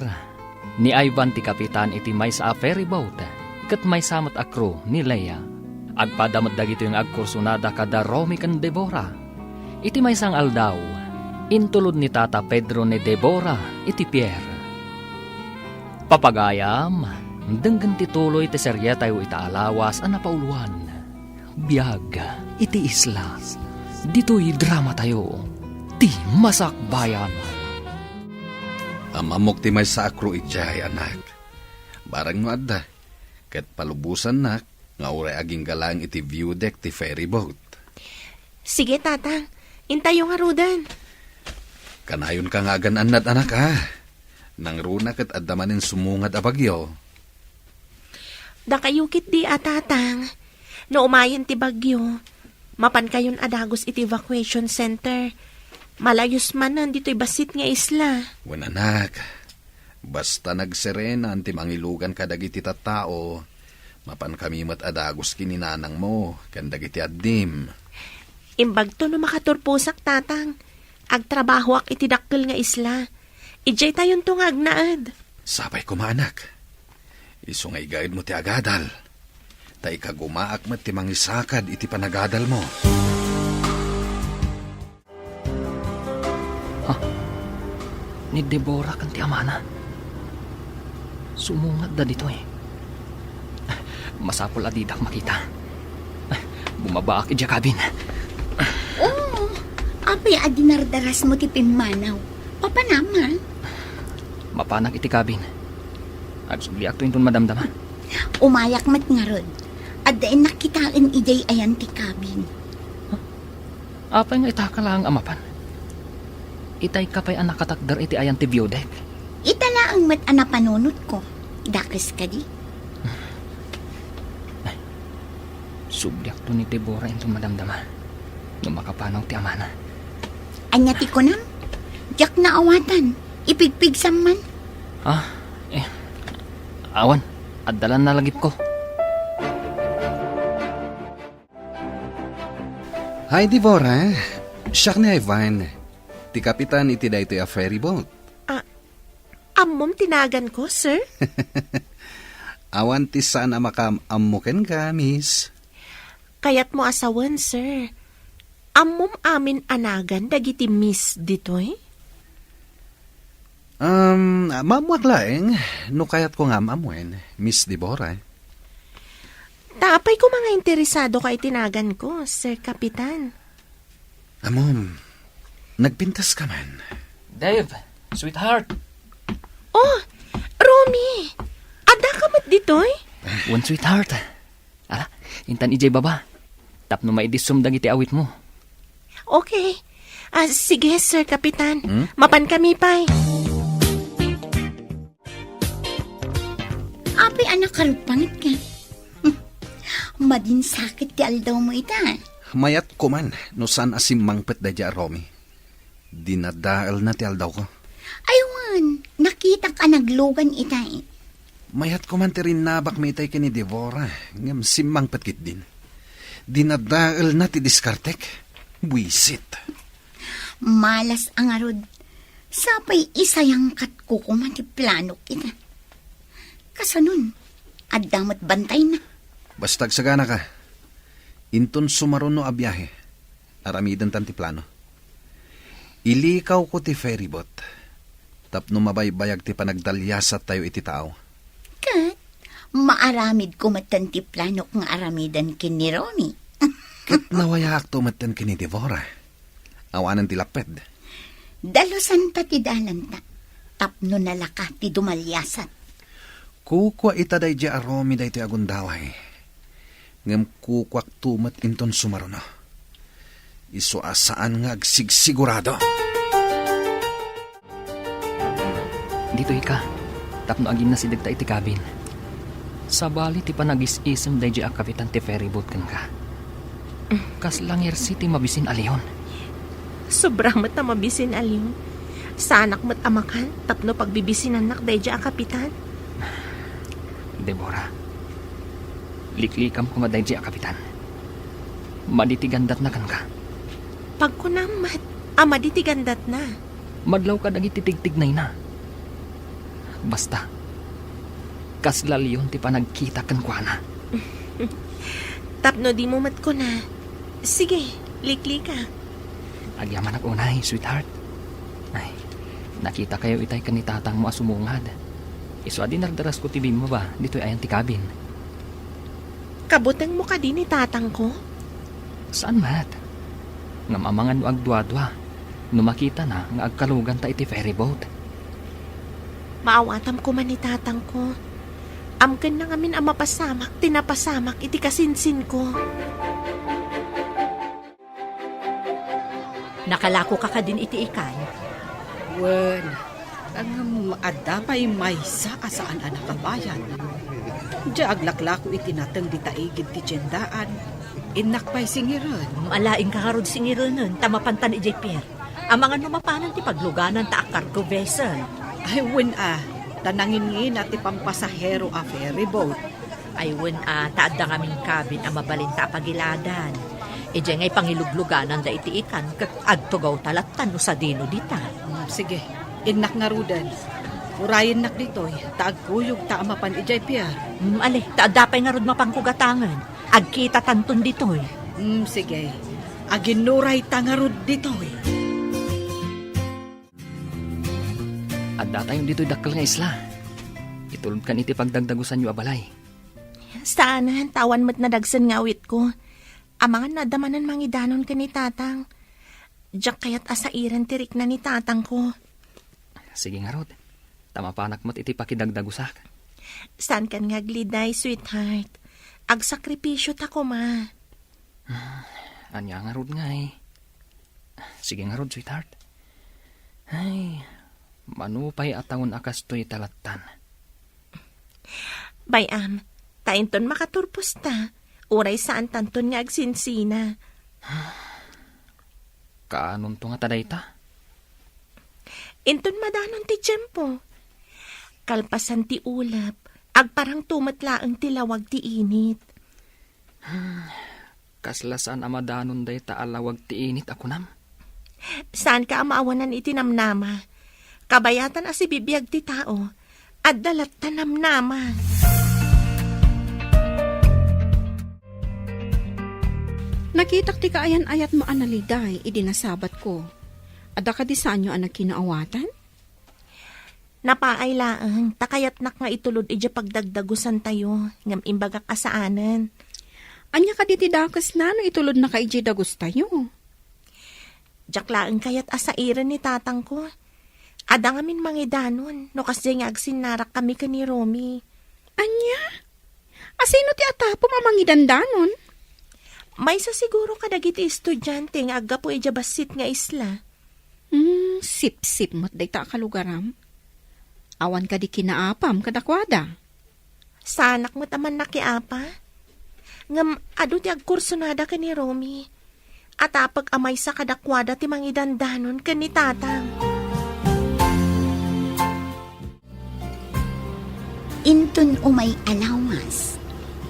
ni Ivan ti kapitan iti maysa a ferry boat, ket maysa met a crew ni Lea. Agpada met dagitoy nga agkursunada kada Romy ken Devora. Iti maysa nga aldaw, intulod ni Tata Pedro ni Devora iti pier. Papagayam, denggen ti tuloy ti serietayo ita a lawas a napauluan. Biag iti Isla. Ditoy dramatayo, ti Masakbayan. Ammok ti maysa a crew idiay, anak. Bareng no adda, ket palubosannak nga uray agingga laeng iti view deck ti ferry boat. Sige, Tatang. Intayo ngaruden. Kanayonka nga agan-annad, anak, a. Nangruna ket adda manen sumungad a bagyo. Dakayo ketdi a, Tatang. No umayen ti bagyo, mapankayon a dagus iti evacuation center. Malayos manen ditoy bassit nga isla. Wen, anak, basta nagserenan ti mangilugan kadagiti tattao, mapankami met a dagus ken ni nanangmo ken dagiti addim. Imbagto no makaturposak, Tatang. Agtrabahoak iti dakkel nga isla. Idiaytayonto nga agnaed. Sapay koma, anak. Isu nga igaedmo ti agadal, ta ikagumaak met ti mangisakad iti panagadalmo. Ha? Ni Deborah ken ti amana? Sumungadda ditoy. Masapul a didak makita. Bumabaak idiay cabin. Oh, apay a dinardarasmo ti pimmanaw? Papanam, a? Mapanak iti cabin. Agsubliakto inton madamdama. Umayak met ngarud. Adda innak kitaen idiay ayan ti cabin. Apay nga itaka laeng a mapan? Itayka pay a nakatakder iti ayan ti view deck? Ita laeng met a napanunotko. Dakes kadi? Ay, subliakto ni Deborah inton madamdama no makapanaw ti amana. Ania ti kunam? Diak naawatan. Ipigpigsam man. Ah, eh, awan. Adda la nalagipko. Hi, Deborah. Siak ni Ivan, ti kapitan iti daytoy a ferry boat. Ah, ammom ti naganko, sir? Awan ti saan a makaam-ammo kenka, miss. Kayatmo a sawen, sir. Ammom amin a nagan dagiti miss ditoy? Um, maammoak laeng no kayatko nga am-ammoen, Miss Deborah. Ta apay koma nga interesado ka iti naganko, Sir Kapitan? Amom, nagpintas ka man. Dave, sweetheart. Oh, Romy! Adda ka met ditoy? Wen, sweetheart. Ala, intan idiay baba. Tapno maidissum dagiti awitmo. Okay. Ah, sige, Sir Kapitan. Hmm? Mapan kami pay. Apay a nakaruppanget ka? Madin sakit ti aldawmo ita. Mayat koman no saan a simmangpet daydi a Romy. Dinadaelna ti aldawko. Ay wen, nakitak a naglugan itay. Mayat koman ti rinnabakmi itay ken ni Deborah, ngem simmangpet ketdin. Dinadaelna ti diskartek. Buisit. Malas a ngarud. Sapay isayangkatko koma ti planok ita. Kasanon, adda met bantayna. Basta agsaganaka. Inton sumaruno a biahe, aramidentan ti plano. Ilikawko ti ferryboat tapno mabaybayag ti panagdaliasattayo iti tao. Ket maaramidko metten ti planok nga aramiden ken ni Romy. Ket nawayaakto metten ken ni Deborah. Awanen ti lapped. Dalusanta ti dalanta tapno nalaka ti dumaliasat. Kukua ita daydi a Romy daytoy a gundaway. Ngem kukuakto met inton sumaruno. Isu a saan nga agsigsigurado. Ditoy ka, tapno agimnasidegta iti cabin. Sabali ti panagis-isem daydi a kapitan ti ferryboat kenka. Kasla ngersi ti mabisin a leon. Sobra met a mabisin a leon. Saanak met a makan tapno pagbibisinannak daydi a kapitan. Deborah, liklikam koma daydi a kapitan. Madi ti gandatna kenka. Pagkunam met a madi ti gandatna. Madlaw kadagiti tigtignayna. Basta, kasla leon ti panagkita kenkuana. Tapno dimo met kuna, sige, liklika. Agyamanak unay, sweetheart. Ay, nakitakayo itay ken ni tatangmo a sumungad. Isu a dinardarasko ti bimmaba ditoy ayan ti cabin. Kabutengmo kadi ni tatangko? Saan met. Ngem amangan no agduadua no makitana nga agkaluganta iti ferryboat. Maawatam koma ni tatangko. Amkenna ngamin a mapasamak ti napasamak iti kasinsinko. Nakalakoka kadin iti ikan? Wen, ngem adda pay maysa a saan a nakabayad. Diay aglaklako iti nateng dita igid ti tiendaan, innak pay singiren. Ala, inka ngarud singirenen, ta mapantan idiay pier. Amangan no mapanan ti pagluganan ta a cargo vessel. Ay, wen a, ta nangingina ti pampasahero a ferryboat. Ay, wen a, ta adda ngamin cabin a mabalinta a pagiladan. Idiay nga ipangiluglugananda iti ikan ket agtugawta latta no sadino dita. Mm, sige, innak ngaruden. Urayennak ditoy, ta agkuyogta a mapan idiay pier. Mm, ale, ta adda pay ngarud mapanko gatangen. Agkitatanton ditoy. Mm, sige. Aginnurayta ngarud ditoy. Addatayon ditoy dakkel nga isla. Itulodkan iti pagdagdagusanyo a balay. Saanen, ta awan met nadagsen nga awitko. Amangan no adda manen mangidanon ken ni tatang. Diak kayat a sairen ti rikna ni tatangko. Sige ngarud, ta mapanak met iti pakidagdagusak. Saankan nga agliday, sweetheart. Agsakripisio ta koma. Hmm, ania ngarud ngay? Sige ngarud, sweetheart. Ay, mano pay a tawen a kastoy ta lattan. Bay-am, ta inton makaturposta, uray saantanton nga agsinsina. Kaanonto ngata dayta? Inton madanon ti tiempo, kalpasan ti ulep, agparangto met laeng ti lawag ti init. Hmm, kasla saan a madanon dayta a lawag ti init a kunam? Saanka a maawanan iti namnama. Kabayatan a sibibiag ti tao, adda latta namnama. Nakitak ti kaayan-ayatmo a naliday idi nasabatko. Adda kadi saanyo a nagkinaawatan? Napaay laeng, ta kayatnak nga itulod idiay pagdagdagusantayo, ngem imbagak a saanen. Ania kadi ti dakesna no itulodnaka idiay dagustayo? Diak laeng kayat a sairen ni tatangko. Adda ngamin mangidanon, no kasdiay nga agsinnarakkami ken ni Romy. Ania? Asino ti atapom a mangidandanon? Maysa siguro kadagiti estudiante nga aggapu idiay bassit nga isla. Hmm, sipsip met dayta a kalugaram. Awan kadi kinaapam kadakuada? Saanak met a mannakiapa. Ngem adu ti agkursonada ken ni Romy. Atapek a maysa kadakuada ti mangidandanon ken ni tatang. Inton umay a lawas,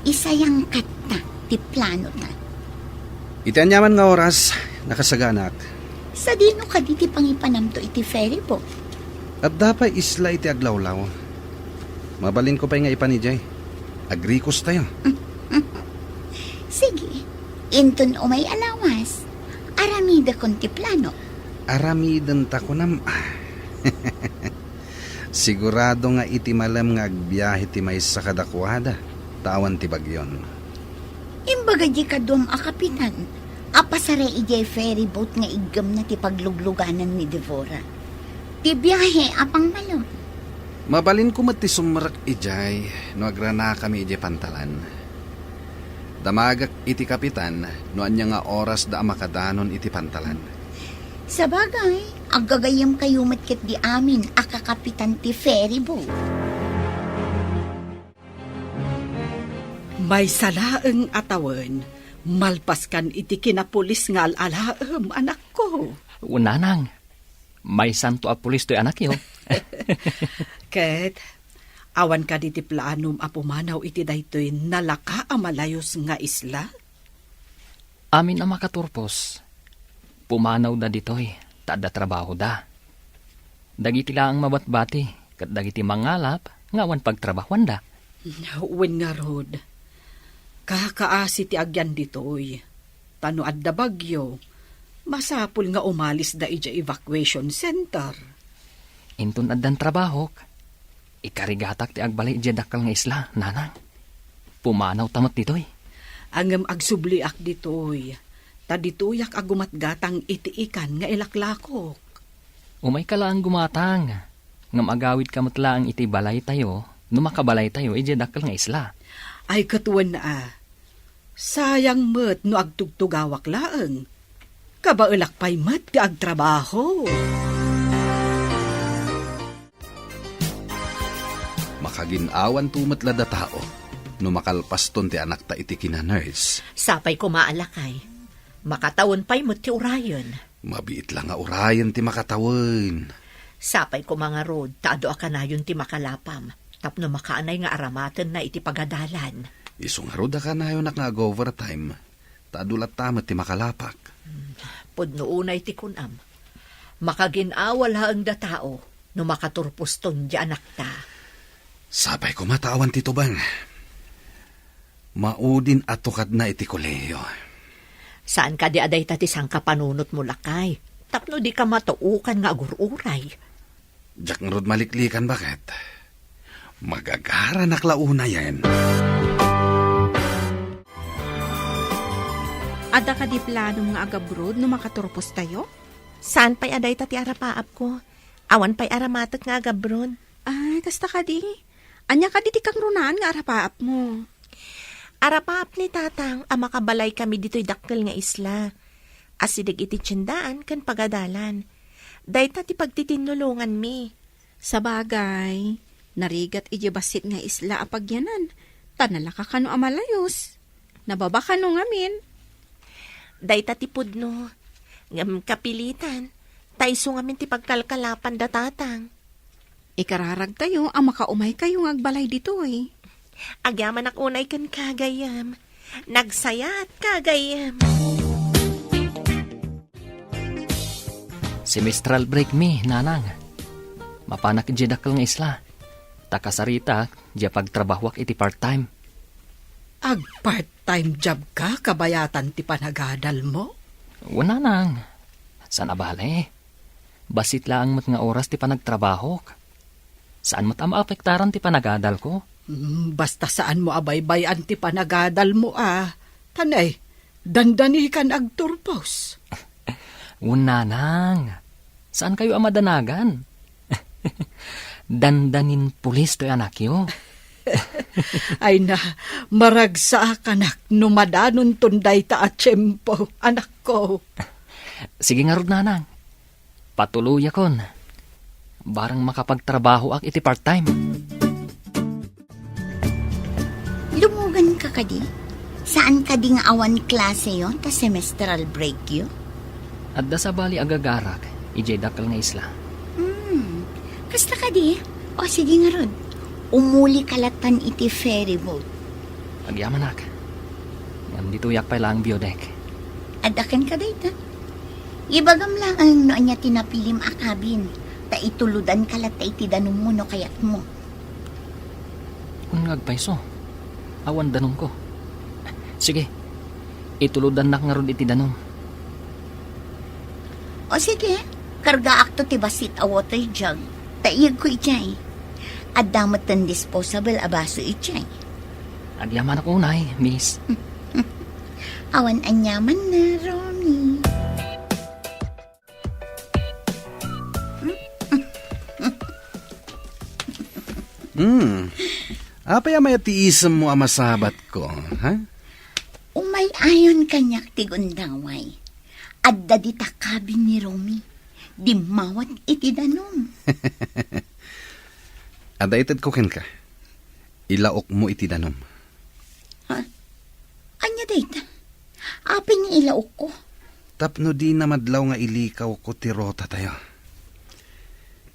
isayangkatta ti planota. Iti aniaman nga oras, nakasaganak. Sadino kadi ti pangipanamto iti ferry boat? Adda pay isla iti aglawlaw. Mabalinko pay nga ipan idiay. Agrikostayo. Sige, inton umay a lawas, aramidekon ti plano. Aramidenta kunam. Sigurado nga iti malem nga agbiahe ti maysa kadakuada, ta awan ti bagyon. Imbaga di kaduam a kapitan a pasara idiay ferry boat nga iggemna ti paglugluganan ni Devora. Ti biahe a pangmalem. Mabalinko met ti sumrek idiay no agranakami idiay pantalan. Damagek iti kapitan no ania nga orasda a makadanon iti pantalan. Sabagay, aggagayyemkayo met ketdi amin a kakapitan ti ferry boat. Maysa laeng a tawen, malpaskan iti kinapulis nga al-alaem, anakko. Nanang, maysanto a pulis toy anakyo. Ket, awan kadi ti planom a pumanaw iti daytoy nalaka a malayus nga isla? Amin a makaturpos, pumanawda ditoy, ta adda trabahoda. Dagiti laeng mabatbati, ket dagiti mangalap nga awan pagtrabahoanda. Wen ngarud, kakaasi ti agyan ditoy. Ta no adda bagyo, masapul nga umalisda idiay evacuation center. Inton addan trabahok, ikarigatak ti agbalay idiay dakkel nga isla, nanang. Pumanawta met ditoy. Ngem agsubliak ditoy, ta ditoyak a gumatgatang iti ikan nga ilaklakok. Umayka laeng gumatang, ngem agawidka met laeng iti balaytayo no makabalaytayo idiay dakkel nga isla. Ay, ket wen a, sayang met no agtugtugawak laeng. Kabaelak pay met ti agtrabaho. Makagin-awanto met la datao no makalpaston ti anakta iti kina-nurse. Sapay koma a lakay. Makatawen pay met ti urayen. Mabiit la nga urayen ti makatawen. Sapay koma ngarud ta adu a kanayon ti makalapam tapno makaanay nga aramatenna iti pagadalan. Isu ngarud a kanayonak nga ag-overtime ta adu latta met ti makalapak. Hmm, pudno unay ti kunam. Makagin-awa laeng datao no makaturposton ti anakta. Sapay koma ta awan ti tubeng. Maudin a tukadna iti kolehiyo. Saan kadi a dayta ti sangkapanunotmo, lakay, tapno dika matuokan nga agur-uray? Diak ngarud maliklikan, baket. Magagaranak la unayen. Adda kadi planom nga agabroad no makaturpostayo? Saan pay a dayta ti arapaapko? Awan pay aramatek nga agabroad. Ay, kasta kadi? Ania kadi ti kangrunaan nga arapaapmo? Arapaap ni tatang a makabalaykami ditoy dakkel nga isla. Asideg iti tiendaan ken pagadalan. Dayta ti pagtitinnulonganmi. Sabagay, narigat idiay bassit nga isla a pagyanan, ta nalaka kano a malayus. Nababa kano ngamin. Dayta ti pudno, ngem kapilitan, ta isu ngamin ti pagkalkalapan da tatang. Ikararagtayo a makaumaykayo nga agbalay ditoy. Agyamanak unay kenka, gayyem. Nagsayaat ka, gayyem. Semestral break mi, nanang. Mapanak idiay dakkel nga isla. Ta kasaritak, diay pagtrabahoak iti part-time. Ag-part-time job ka kabayatan ti panagadalmo? Wen, nanang. Saan a bale. Bassit laeng met nga oras ti panagtrabahok. Saan met a maapektaran ti panagadalko? Mm, basta saanmo a baybay-an ti panagadalmo a. Tanay, dandanikan agturpos. Wen, nanang, saankayo a madanagan. Dandanin pulis toy anakyo. Ay na, maragsaakanak no madanonton dayta a tiempo, anakko. Sige ngarud, nanang. Patuloyakon. Barang makapagtrabahoak iti part-time. Lumugan ka kadi? Saan kadi nga awan klaseyo ta semestral breakyo? Adda sabali a gagarak idiay dakkel nga isla. Hmm. Kasta kadi? O, sige ngarud. Umuli ka latan iti ferry boat. Agyamanak. Ngem ditoyak pay laeng view deck. Adda kenka dayta? Ibagam laeng no ania ti napilim a cabin, ta itulodanka latta iti danummo no kayatmo. Wen nga agpayso, awan danumko. Sige, itulodannak ngarud iti danum. O sige, kargaakto ti bassit a water jug, ta iyegko idiay. Adda metten disposable a baso idiay. Agyamanak unay, miss. Awan aniamanna, Romy. Hmm. Apay a mayat ti isemmo a masabatko, ha? Umay-ayon kaniak ti gundaway. Adda dita cabin ni Romy. Dimmawat iti danum. Adda itedko kenka. Ilaokmo iti danum. Ha? Ania dayta? Apay nga ilaokko? Tapno dina madlaw nga ilikawko ti rotatayo.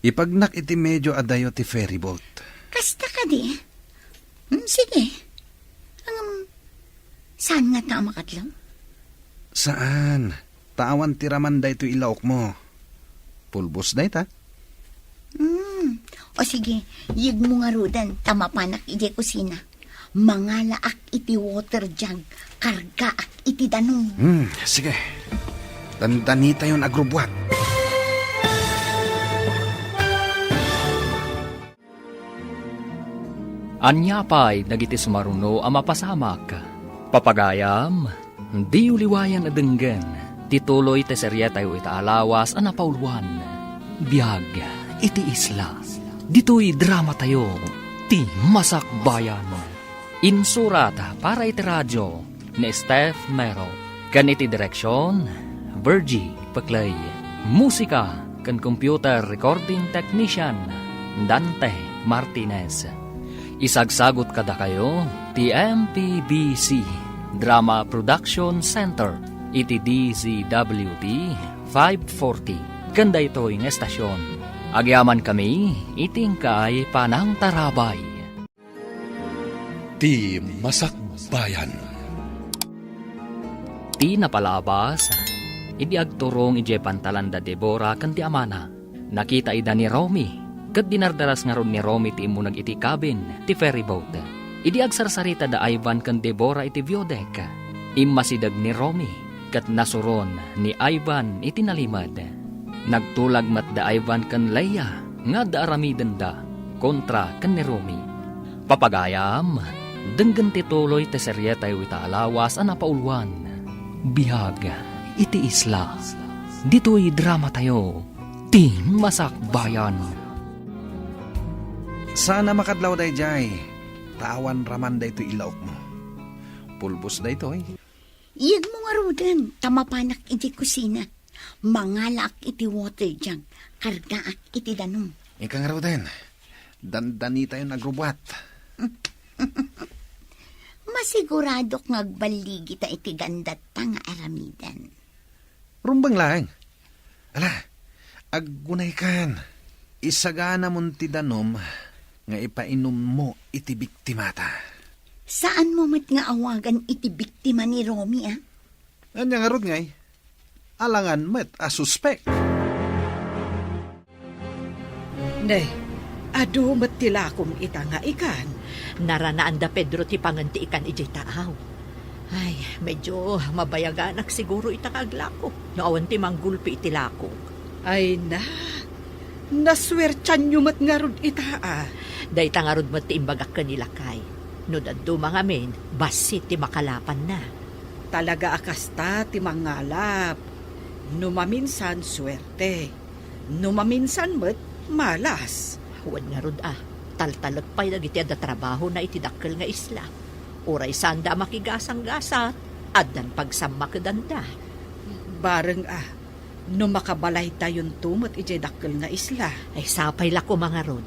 Ipagnak iti medio adayo ti ferry boat. Kasta kadi? Hmm, sige. Ngem, saan ngata a makadlaw? Saan? Ta awan ti raman daytoy ilaokmo. Pulbos dayta. Hmm. O sige, iyegmo ngaruden ta mapanak idiay kusina. Mangalaak iti water jug, kargaak iti danum. Hmm, sige. Dandanitayon agrubbuat. Ania pay dagiti sumaruno a mapasamak? Papagayam, diyo liwayan a denggen ti tuloy ti serietayo ita a lawas a napauluan, Biag iti Isla. Ditoy dramatayo, Ti Masakbayan. Insurat para iti radio ni Steph Mero, ken iti direksion, Virgie Peclay. Musika ken computer recording technician, Dante Martinez. Isagsagut kadakayo ti M P B C Drama Production Center iti D Z W T five forty ken daytoy nga estasion. Agyamankami iti inkay panangtarabay. Ti Masakbayan. Ti napalabas, idi agturong idiay pantalan da Debora ken ti amana, nakita ida ni Romy, ket dinardaras ngarud ni Romy ti immuneg iti cabin ti ferry boat. Idi agsarsarita da Ivan ken Debora iti view deck, immasideg ni Romy, ket nasuron ni Ivan iti nalimed. Nagtulag met da Ivan ken Leia nga adda aramidenda kontra ken ni Romy. Papagayam, denggen ti tuloy ti serietayo ita a lawas a napauluan, Biag iti Isla. Ditoy dramatayo, Ti Masakbayan. Saan a makadlaw daydiay, ta awan raman daytoy ilaokmo. Pulbos daytoy. Iyegmo ngaruden, ta mapanak iti kusina. Mangalaak iti water jug, kargaak iti danum. Ika ngaruden, dandanitayon agrubbuat. Masiguradok nga agballigita iti gandatta nga aramiden. Rumbeng laeng. Ala, aggunaykan. Isaganamon ti danum nga ipainummo iti biktimata. Saanmo met nga awagan iti biktima ni Romy, a? Ania ngarud ngay? Alangan met a suspek. Ne, adu met ti lakom ita nga ikan. Naranaan da Pedro ti pangen ti ikan idiay taaw. Ay, medyo mabayaganak siguro ita nga aglako no awan ti manggulpi iti lakok. Ay na, Nasuertianyo met ngarud ita, a. Dayta ngarud met ti imbagak ken ni lakay. No dadduma ngamin, bassit ti makalapanna. Talaga a kasta ti mangalap. No maminsan, suerte. No maminsan met, malas. Wen ngarud, a. Taltalek pay dagiti adda trabahona iti dakkel nga isla. Uray saanda a makigasanggasat, addan pagsammakedanda. Bareng, a. No makabalaytayonto met idiay dakkel nga isla. Ay, sapay la koma ngarud.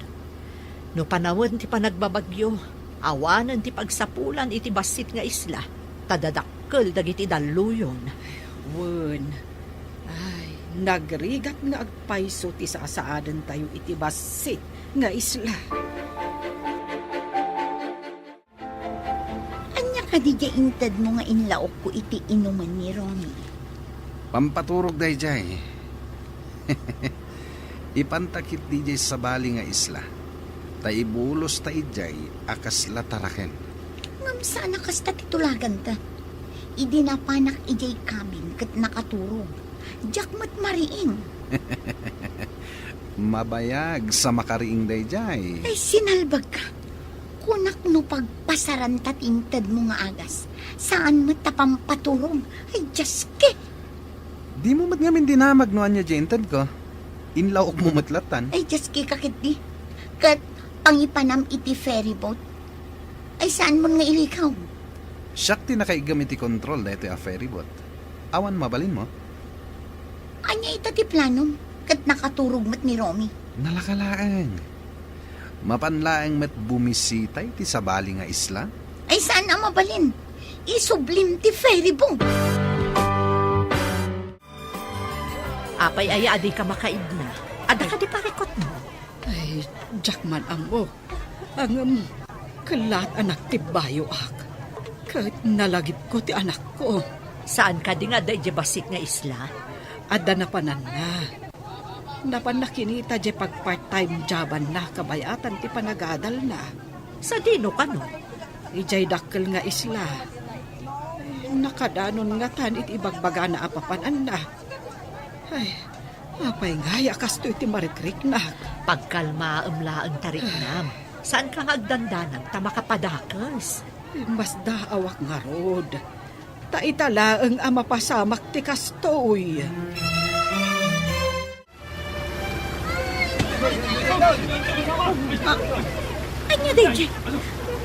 No panawen ti panagbabagyo, awanen ti pagsapulan iti bassit nga isla, ta dadakkel dagiti dalluyon. Wen. Ay, nagrigat nga agpayso ti sasaadentayo iti bassit nga isla. Ania kadi diay intedmo nga inlaokko iti inumen ni Romy? Pampaturog daydiay. Ipanta ketdi diay sabali nga isla, ta ibulosta idiay a kasla taraken. Ngem saan a kasta ti tulaganta. Idi napanak idiay cabin ket nakaturog, diak met mariing. Mabayag sa makariing daydiay. Ay, sinalbagka. Kunak no pagpasaranta ti intedmo nga agas. Saan met ta pampaturog. Ay, Diyos ki! Dimo met ngamin dinamag no ania diay intedko. Inlaokmo met lattan. Ay, Diyos ki, kaketdi. Ket pangipanam iti ferry boat. Ay, saan mon nga ilikaw? Siak ti nakaiggem iti kontrol daytoy a ferry boat. Awan mabalinmo? Ania ita ti planom? Ket nakaturog met ni Romy. Nalaka laeng. Mapan laeng met bumisita iti sabali nga isla? Ay, saan a mabalin? Isublim ti ferry boat. Apay aya a dika makaidna? Adda kadi parikutmo? Ay, diak man ammo. Ngem, kellaat a nagtibbayoak. Ket nalagipko ti anakko. Saan kadi nga adda idiay bassit nga isla? Adda napananna. Napanna kinita diay pagpart-time jobanna kabayatan ti panagadalna. Sadino kano? Idiay dakkel nga isla. Nakadanon ngatan iti ibagbagana a papananna. Ay, apay ngay a kastoy ti marikriknak? Pagkalmaem laeng, tariknam. Saanka nga agdandanag ta makapadakes. Masdaawak ngarud. Ta ita laeng a mapasamak ti kastoy. Ah, ania daydiay?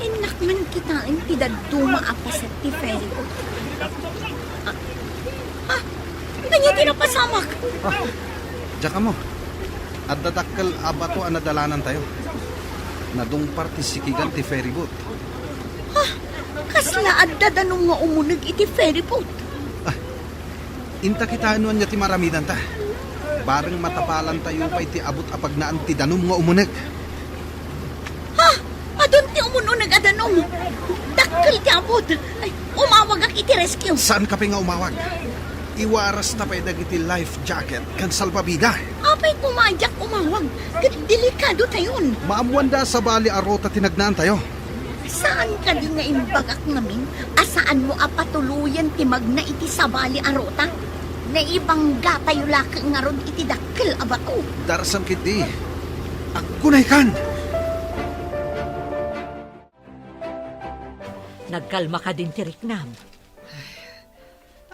Innak man kitaen ti dadduma a paset ti ferry boat. Ah, ah, ania ti napasamak? Ah, diak ammo. Adda dakkel a bato a nadalanantayo. Nadungpar ti sikigan ti ferry boat. Ah, kasla adda danum nga umuneg iti ferry boat? Ah, inta kitaen no ania ti maaramidanta. Bareng matapalantayo pay ti abut a pagnaan ti danum nga umuneg. Ha? Adun ti umun-uneg a danum. Dakkel ti abut. Ay, umawagak iti rescue. Saanka pay nga umawag. Iwarasta pay dagiti life jacket ken salbabida. Apay koma a diak umawag? Ket delikadotayon. Maammoanda a sabali a ruta ti nagnaantayo. Saan kadi nga imbagak ngamin a saanmo a patuloyen ti magna iti sabali a ruta? Naibanggatayo la ket ngarud iti dakkel a bato. Darasam ketdi. Aggunaykan! Nagkalma kadin ti riknam?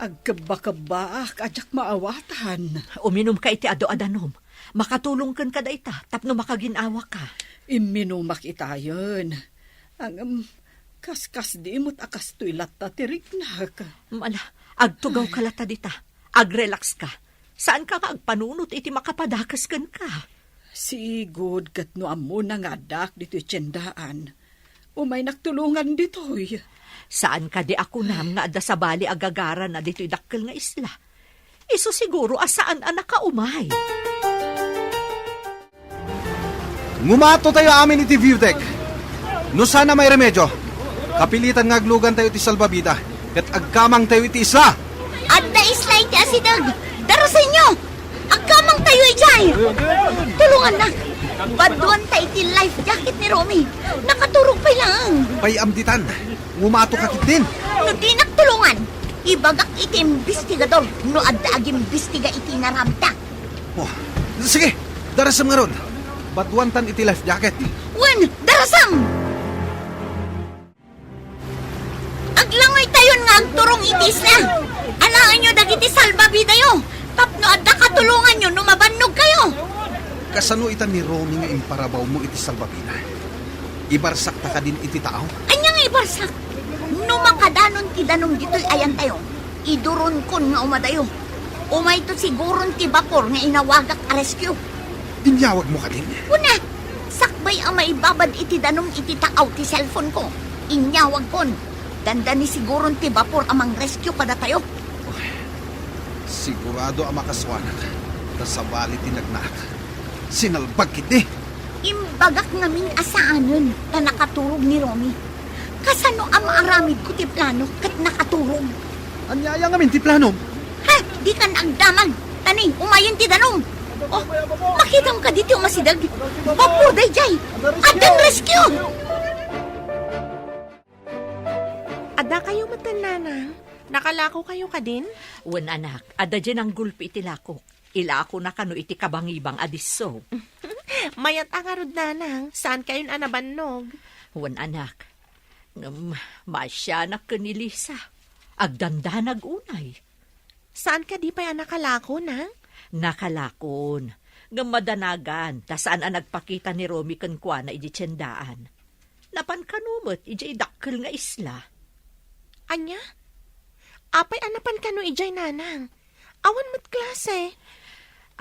Agkebbakebbaak a diak maawatan. Uminumka iti adu a danum. Makatulongken ka dayta tapno makagin-awaka. Imminumak itayen. Ngem, kaskasdi met a kastoy latta ti riknak. Ala, agtugawka latta dita. Agrelaxka. Saanka nga agpanunot iti makapadakes kenka. Sigud ket no ammona nga addaak ditoy tiendaan, umaynak tulongan ditoy. Saan kadi a kunam nga adda sabali a gagarana ditoy dakkel nga isla? Isu siguro a saan a nakaumay. Ngumato tayo amin iti view deck. No saan a mairemedio, kapilitan nga aglugantayo ti salbabida ket agkamangtayo iti isla. Adda isla iti asideg. Darasenyo! Agkamangtayo idiay! Tulongannak! Baduanta iti life jacket ni Romy. Nakaturog pay laeng. Pay-am ditan. Ngumato ka ketdin. No dinak tulongan, ibagak iti imbestigador no adda agimbistiga iti inaramidta. Oh, sige. Darasem ngarud. Baduantan iti life jacket. Wen, darasem! Aglangoytayon nga agturong iti isla. Alaenyo dagiti salbabidayo tapno adda katulonganyo no mabannogkayo. Kasano ita ni Romy nga imparabawmo iti salbabida? Ibarsakta kadin iti tao? Ania nga ibarsak? No makadanon ti danum ditoy ayantayo, iduronkon nga umadayo. Umayto siguron ti bapor nga inawagak a rescue. Inyawagmo kadin? Kuna, sakbay a maibabad iti danum iti taaw ti cellphone ko, inyawagkon. Dandani siguron ti bapor a mangrescue kadatayo. Uy, sigurado a makasuanak, ta sabali ti nagnaak. Sinalbag ketdi. Imbagak ngamin a saanen ta nakaturog ni Romy. Kasano a maaramidko ti plano ket nakaturog? Ania aya ngamin ti planom? Ha? Dikan agdamag. Tani, umayen ti danum. Oh, makitam kadi ti umasideg? Bapor daydiay. Addan rescue! Addakayo metten, nanang? Nakalakokayo kadin? Wen, anak, adda diay nanggulpi iti lakok. Ilakona kano iti kabangibang a disso. Mayat a ngarud, nanang, saankayon a nabannog. Wen, anak, ngem maasianak ken ni Lisa. Agdandanag unay. Saan kadi pay a nakalako, nang? Nakalakon. Ngem madanagan, ta saan a nagpakita ni Romy kenkuana idiay tiendaan. Napan kano met idiay dakkel nga isla. Ania? Apay a napan kano idiay, nanang? Awan met klase.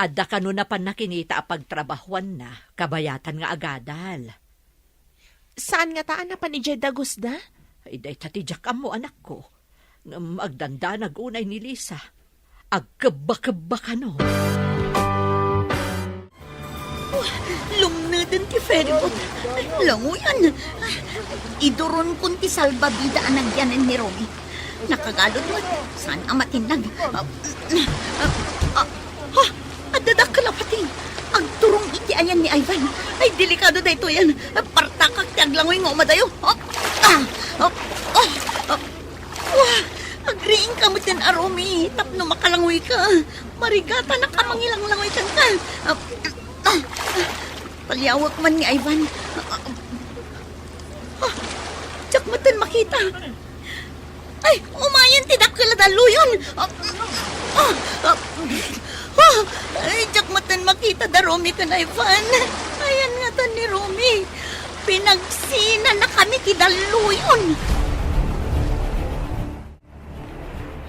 Adda kano napan nakinita a pagtrabahuanna, kabayatan nga agadal. Saan ngata a napan idiay dagusda? Ay, dayta ti diak ammo, anakko. Ngem agdandanag unay ni Lisa. Agkebbakebba kano. Oh, lumneden ti ferryboat. Langoyan. Iduronkon ti salbabida a nagyanen ni Romy. Nakagalud met. Saan a matinnag? Ah, ah, ah, ah, adda dakkel a pati. Agturong iti ayan ni Ivan. Ay, delikado daytoyen. Partakak ti aglangoy nga umadayo. Ah, ah, ah, ah, ah. Wah! Agriingka metten a Romy tapno makalangoyka. Marigatanak a mangilanglangoy kenka. Ah, ah, ah. Paliawek man ni Ivan. Ah, ah, ah. Diak metten makita. Ay, umayen ti dakkel a dalluyon. Ah, ah, ah, ah. Ay, diak metten makita da Romy ken Ivan. Ayan ngatan ni Romy. Pinagsinanakami ti dalluyon.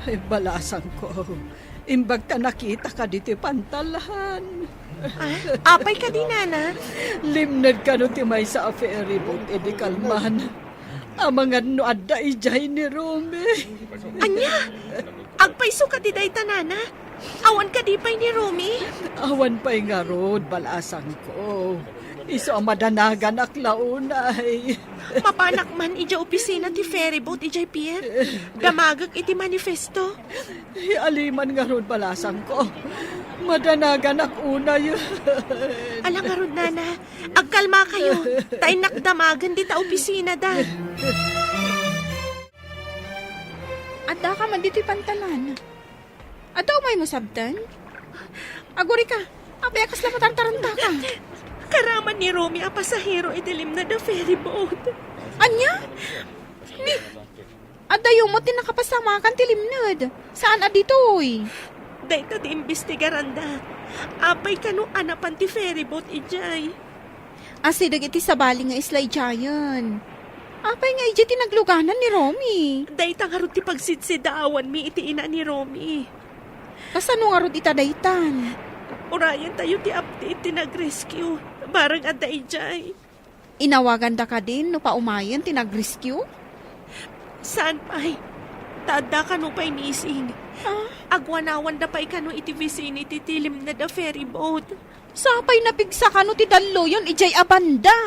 Ay, balasangko, imbag ta nakitaka ditoy pantalan. Ah, apay kadi, nana? Limned kano ti maysa a ferryboat idi kalman. Amangan no adda idiay ni Romy. Ania? Agpayso kadi dayta, nana? Awan kadi pay ni Romy? Awan pay ngarud, balasangko. Isu a madanaganak la unay. Mapanak man idiay opisina ti ferryboat idiay pier. Damagek iti manifesto. Aliman ngarud, balasangko. Madanaganak unay. Ala ngarud, nana. Agkalmakayo. Ta innak damagen dita opisinada. Addaka man ditoy pantalan. Adda umaymo sabten? Agurika, apay a kasla matartarantaka? Karaman ni Romy a pasahero iti limned a ferryboat. Ania? Ni, addayo met ti nakapasamakan ti limned. Saan a ditoy? Dayta ti imbestigaranda. Apay kano a napan ti ferryboat idiay? Asideg iti sabali nga isla idiayen. Apay nga idiay ti nagluganan ni Romy? Dayta ngarud ti pagsidsidaawanmi iti ina ni Romy. Kasano ngarud ita daytan? Urayentayo ti update ti nag-rescue. Barang adda idiay. Inawaganda kadin no paumayen ti nag-rescue? Saan pay? Ta adda kano pay missing. Ah? Agwanawanda pay kano iti vicinity ti limned a ferryboat. Sapay napigsa kano ti dalluyon idiay a banda.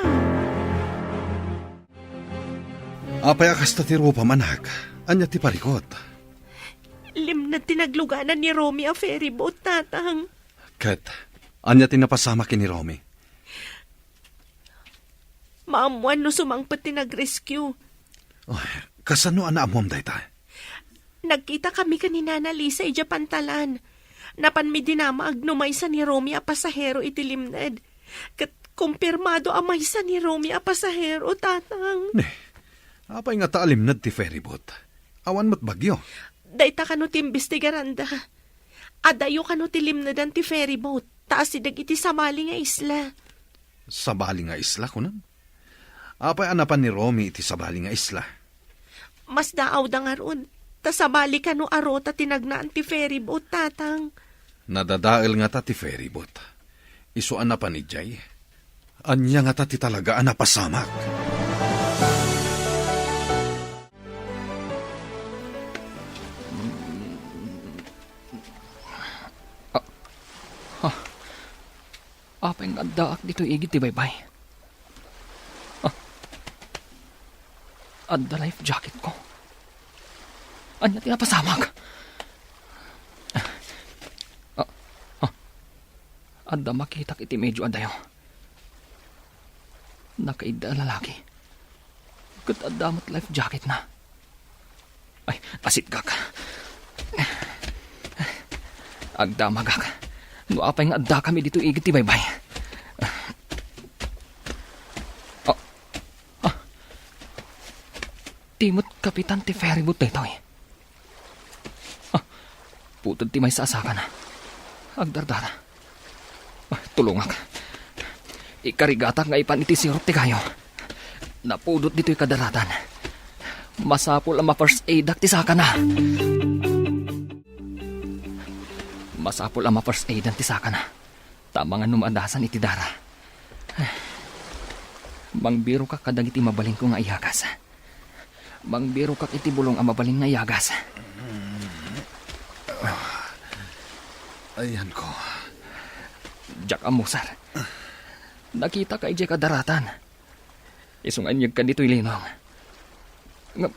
Apay a kasta ti rupam, anak? Ania ti parikut? Limned ti nagluganan ni Romy a ferryboat, tatang. Ket, ania ti napasamak ken ni Romy? Maammoan no sumangpet ti nag-rescue. Oh, kasano a naammoam dayta? Nagkitakami ken ni Nana Lisa idiay pantalan. Napanmi dinamag no maysa ni Romy a pasahero iti limned. Ket kumpirmado a maysa ni Romy a pasahero, Tatang. Ne, apay ngata a limned ti ferryboat? Awan met bagyo. Dayta kano ti imbestigaranda. Adayo kano ti limnedan ti ferryboat, ta asideg iti sabali nga isla. Sabali nga isla, kunam? Apay a napan ni Romy iti sabali nga isla? Masdaawda ngarud, ta sabali kano a ruta ti nagnaan ti ferryboat, Tatang. Nadadael ngata ti ferryboat. Isu a napan idiay. Ania ngata ti talaga a napasamak? Ah, ah. Apay nga addaak ditoy igid ti baybay? Ah. Adda life jacket ko. Ania ti napasamak? Ah, ah. Adda makitak iti medyo adayo. Nakaidda a lalaki. Ket adda met life jacketna. Ay, asitgak. Agdamagak. No apay nga addakami ditoy igid ti baybay. Ah, ah. Ti met kapitan ti ferryboat daytoy. Ah, puted ti maysa a sakana. Agdardara. Ah, tulongak. Ikarigatak nga ipan iti sirup ti kayo. Napudot ditoy kadaratan. Masapul a ma-first aidak ti sakana. Masapul a ma-first aidan ti sakana. Ta amangan no maadasan iti dara. Mangbirokak kadagiti mabalinko nga iyagas. Mangbirokak iti bulong a mabalin nga iyagas. Ayanko. Diak ammo, sir. Nakitaka idiay kadaratan. Isu nga inyegka ditoy linong. Ngem,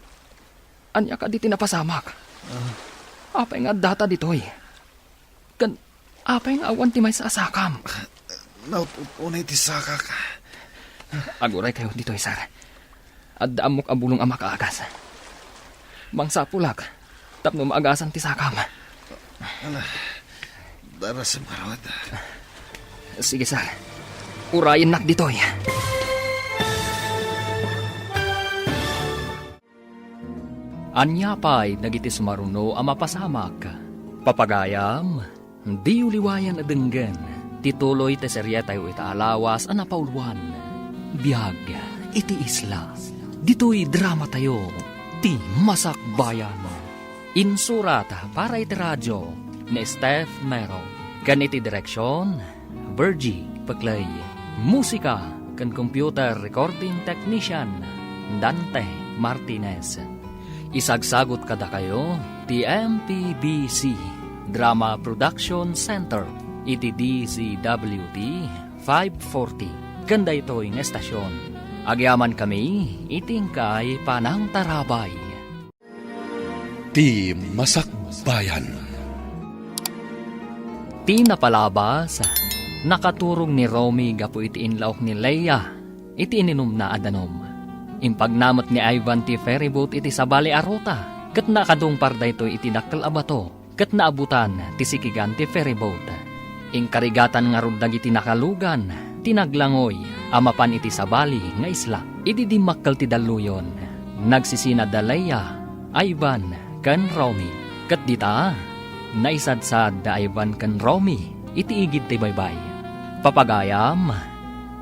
ania kadi ti napasamak? Ah. Apay nga addata ditoy? Ken apay nga awan ti maysa a sakam? Naut-ut unay ti sakak. Aguray kayo ditoy, sir. Adda ammok a bulong a makaagas. Mangsapulak tapno maagasan ti sakam. Ala, darasem ngarud. Sige, sir. Urayennak ditoy. Ania pay dagiti sumaruno a mapasamak? Papagayam, diyo liwayan a denggen ti tuloy ti serietayo ita a lawas a napauluan, Biag iti Isla. Ditoy dramatayo, Ti Masakbayan. Insurat para iti radio ni Steph Mero, ken iti direksion, Virgie Peclay. Musika ken computer recording technician, Dante Martinez. Isagsagut kadakayo ti M P B C Drama Production Center iti D Z W T five forty ken daytoy nga estasion. Agyamankami iti inkay panangtarabay. Ti Masakbayan. Ti napalabas, nakaturog ni Romy gapu iti inlaok ni Leia iti ininumna a danum. Impagnana met ni Ivan ti ferryboat iti sabali a ruta, ket nakadungpar daytoy iti dakkel a bato, ket naabutan ti sikigan ti ferryboat. Inkarigatan ngarud dagiti nakalugan ti naglangoy a mapan iti sabali nga isla. Idi dimmakkel ti dalluyon, nagsisina da Leia, Ivan, ken Romy. Ket dita, naisadsad da Ivan ken Romy iti igid ti baybay. Papagayam,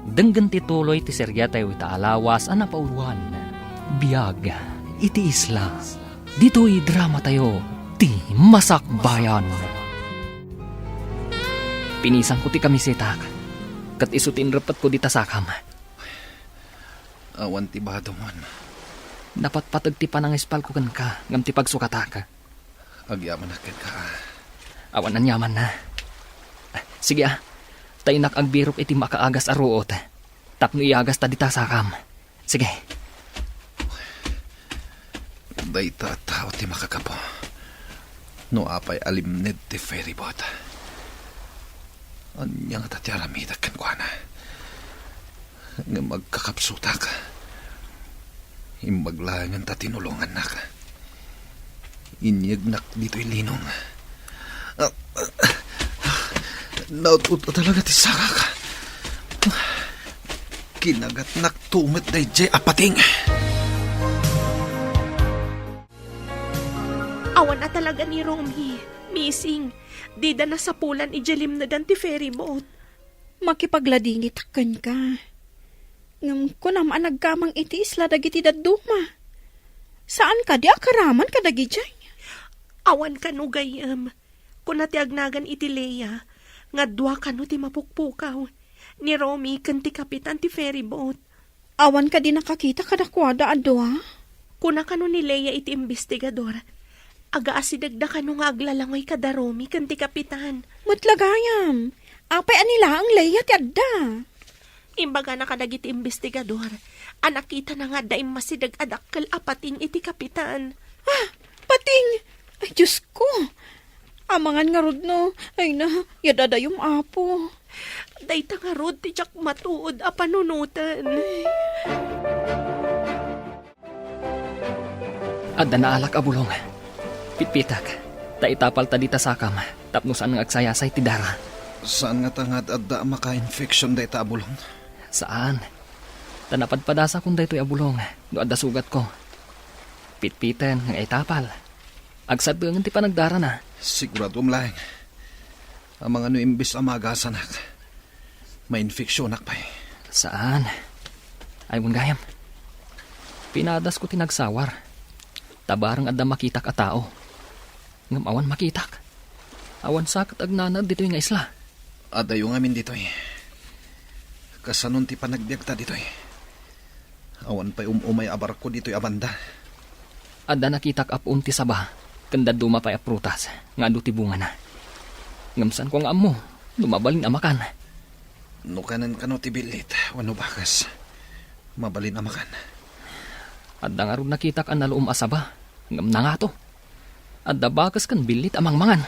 denggen ti tuloy ti serietayo ita a lawas a napauluan, Biag iti Isla. Ditoy dramatayo, Ti Masakbayan. Pinisanko ti kamisetak, ket isu ti inreppetko dita sakam. Awan ti badom. Napatpateg ti panangispalko kenka ngem ti pagsukatak. Agyamanak kenka. Awan aniamanna. Sige, a. Ta innak agbirok iti makaagas a ruot tapno iagasta dita sakam. Sige. Dayta a tao ti makagapu. No apay a limned ti ferryboat, ania ngata ti aramidek kenkuana? Ngem agkakapsutak. Imbag laengen ta tinulongannak. Inyegnak ditoy linong. Ah, ah, Naut-ut talaga ti sakak. Kinagatnak tumet dayjay a pating. Awan a talaga ni Romy. Missing. Dida nasapulan idiay limnedan ti ferry boat. Makipagladingitak kenka. Ngem kunam a nagkamang iti isla dagiti dadduma. Saan kadi a karaman kadagidiay? Awan kano gayyem. Kuna ti agnagan iti Lea nga dua kano ti mapukpukaw. Ni Romy ken ti kapitan ti ferry boat. Awan kadi nakakita kadakuada a dua? Kuna kano ni Lea iti imbestigador, agaasidegda kano nga aglalangoy kada Romy ken ti kapitan. Met la gayam, apay a ni laeng Lea ti adda? Imbagana kadagiti imbestigador a nakitana nga adda immasideg a dakkel a pating iti kapitan. Ah, pating! Ay, Diosko! Amangan ngarud no, ay na, yadadayom, Apo. Dayta ngarud ti diak matuod a panunoten. Adda naalak a bulong. Pitpitek, ta itapalta dita sakam, tapno saan nga agsayasay ti dara. Saan ngata nga ad-adda a maka-infection dayta a bulong? Saan. Ta napadpadasakon daytoy a bulong no adda sugatko. Pitpiten nga itapal. Agsaddengen ti panagdarana. Siguradoem laeng. Amangan no imbes a maagasanak, mainfeksionak pay. Saan. Ay, wen gayam. Pinadasko ti nagsawar. Ta bareng adda makitak a tao. Ngem awan makitak. Awan sa ket agnanaed ditoy nga isla. Adayo ngamin ditoy. Kasanon ti panagbiagta ditoy? Awan pay um-umay a barko ditoy a banda. Adda nakitak a puon ti saba, ken dadduma pay a prutas nga adu ti bungana. Ngem saanko nga ammo no mabalin a makan. No kanen kano ti billit wenno bakes, mabalin a makan. Adda ngarud nakitak a naluom a saba, ngem nangato. Adda bakes ken billit a mangmangan.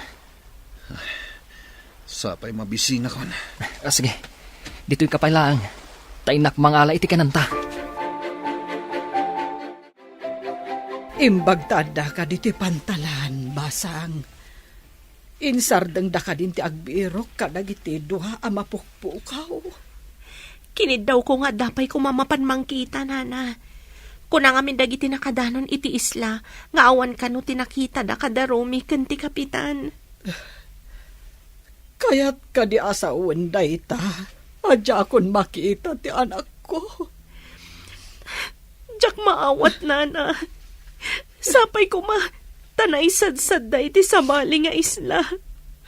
Sapay mabisinakon. Ah, sige. Ditoyka pay laeng. Ta innak mangala iti kanenta. Imbag ta addaka ditoy pantalan, basang. Insardengda kadin ti agbirok kadagiti dua a mapukpukaw. Kiniddawko nga adda pay koma mapan mangkita, nana. Kuna ngamin dagiti nakadanon iti isla nga awan kano ti nakitada kada Romy ken ti kapitan. Kayat kadi a sawen dayta a diakon makita ti anakko? Diak maawat, nana. Sapay koma ta naisadsadda iti sabali nga isla.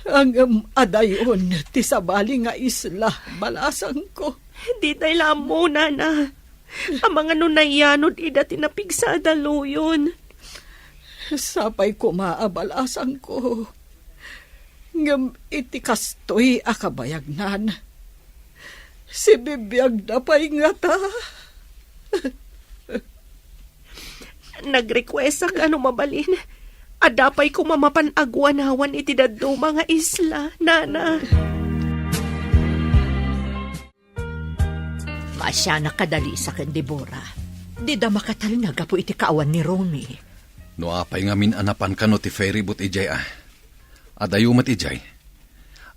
Ngem adayon ti sabali nga isla, balasangko. Ditay la ammo, nana. Amangan no nayanod ida ti napigsa a daluyon. Sapay koma a balasangko. Ngem iti kastoy a kabayagnan, sibibiagda pay ngata. Nagrequestak a no mabalin, adda pay koma mapan aguanawan iti dadduma nga isla, nana. Maasianak kada Lisa ken Debora. Dida makatalna gapu iti kaawan ni Romy. No apay ngamin a napan kano ti ferry boat idiay a? Adayo met idiay.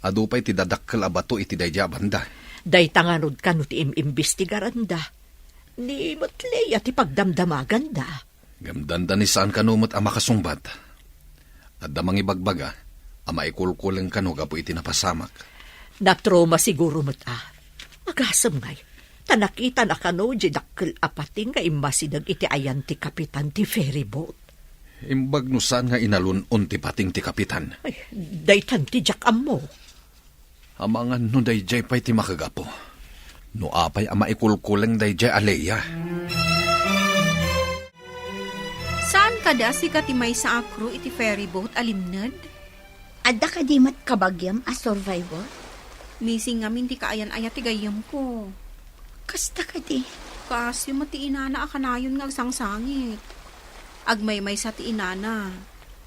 Adu pay ti dadakkel a bato iti daydiay a banda. Dayta ngarud kano ti im-imbestigaranda. Ni met Lea ti pagdamdamaganda. Ngem dandani saan kano met a makasungbat. Adda mangibagbaga a maikulkuleng kano gapu iti napasamak. Natroma siguro met a. Agasem ngay, ta nakitana kano diay dakkel a pating nga immasideg iti ayan ti kapitan ti ferry boat. Imbag no saan nga inalun-on ti pating ti kapitan. Ay, daytan ti diak ammo. Amangan no daydiay pay ti makagapu. No apay a maikulkuleng daydiay a Lea. Saan kadi a sika ti maysa a crew iti ferry boat a limned? Adda kadi met kabagiam a survivor? Missing ngamin ti kaayan-ayat ti gayyemko. Kasta kadi? Kaasyo met ti inana a kanayon nga agsangsangit. Agmaymaysa ti inana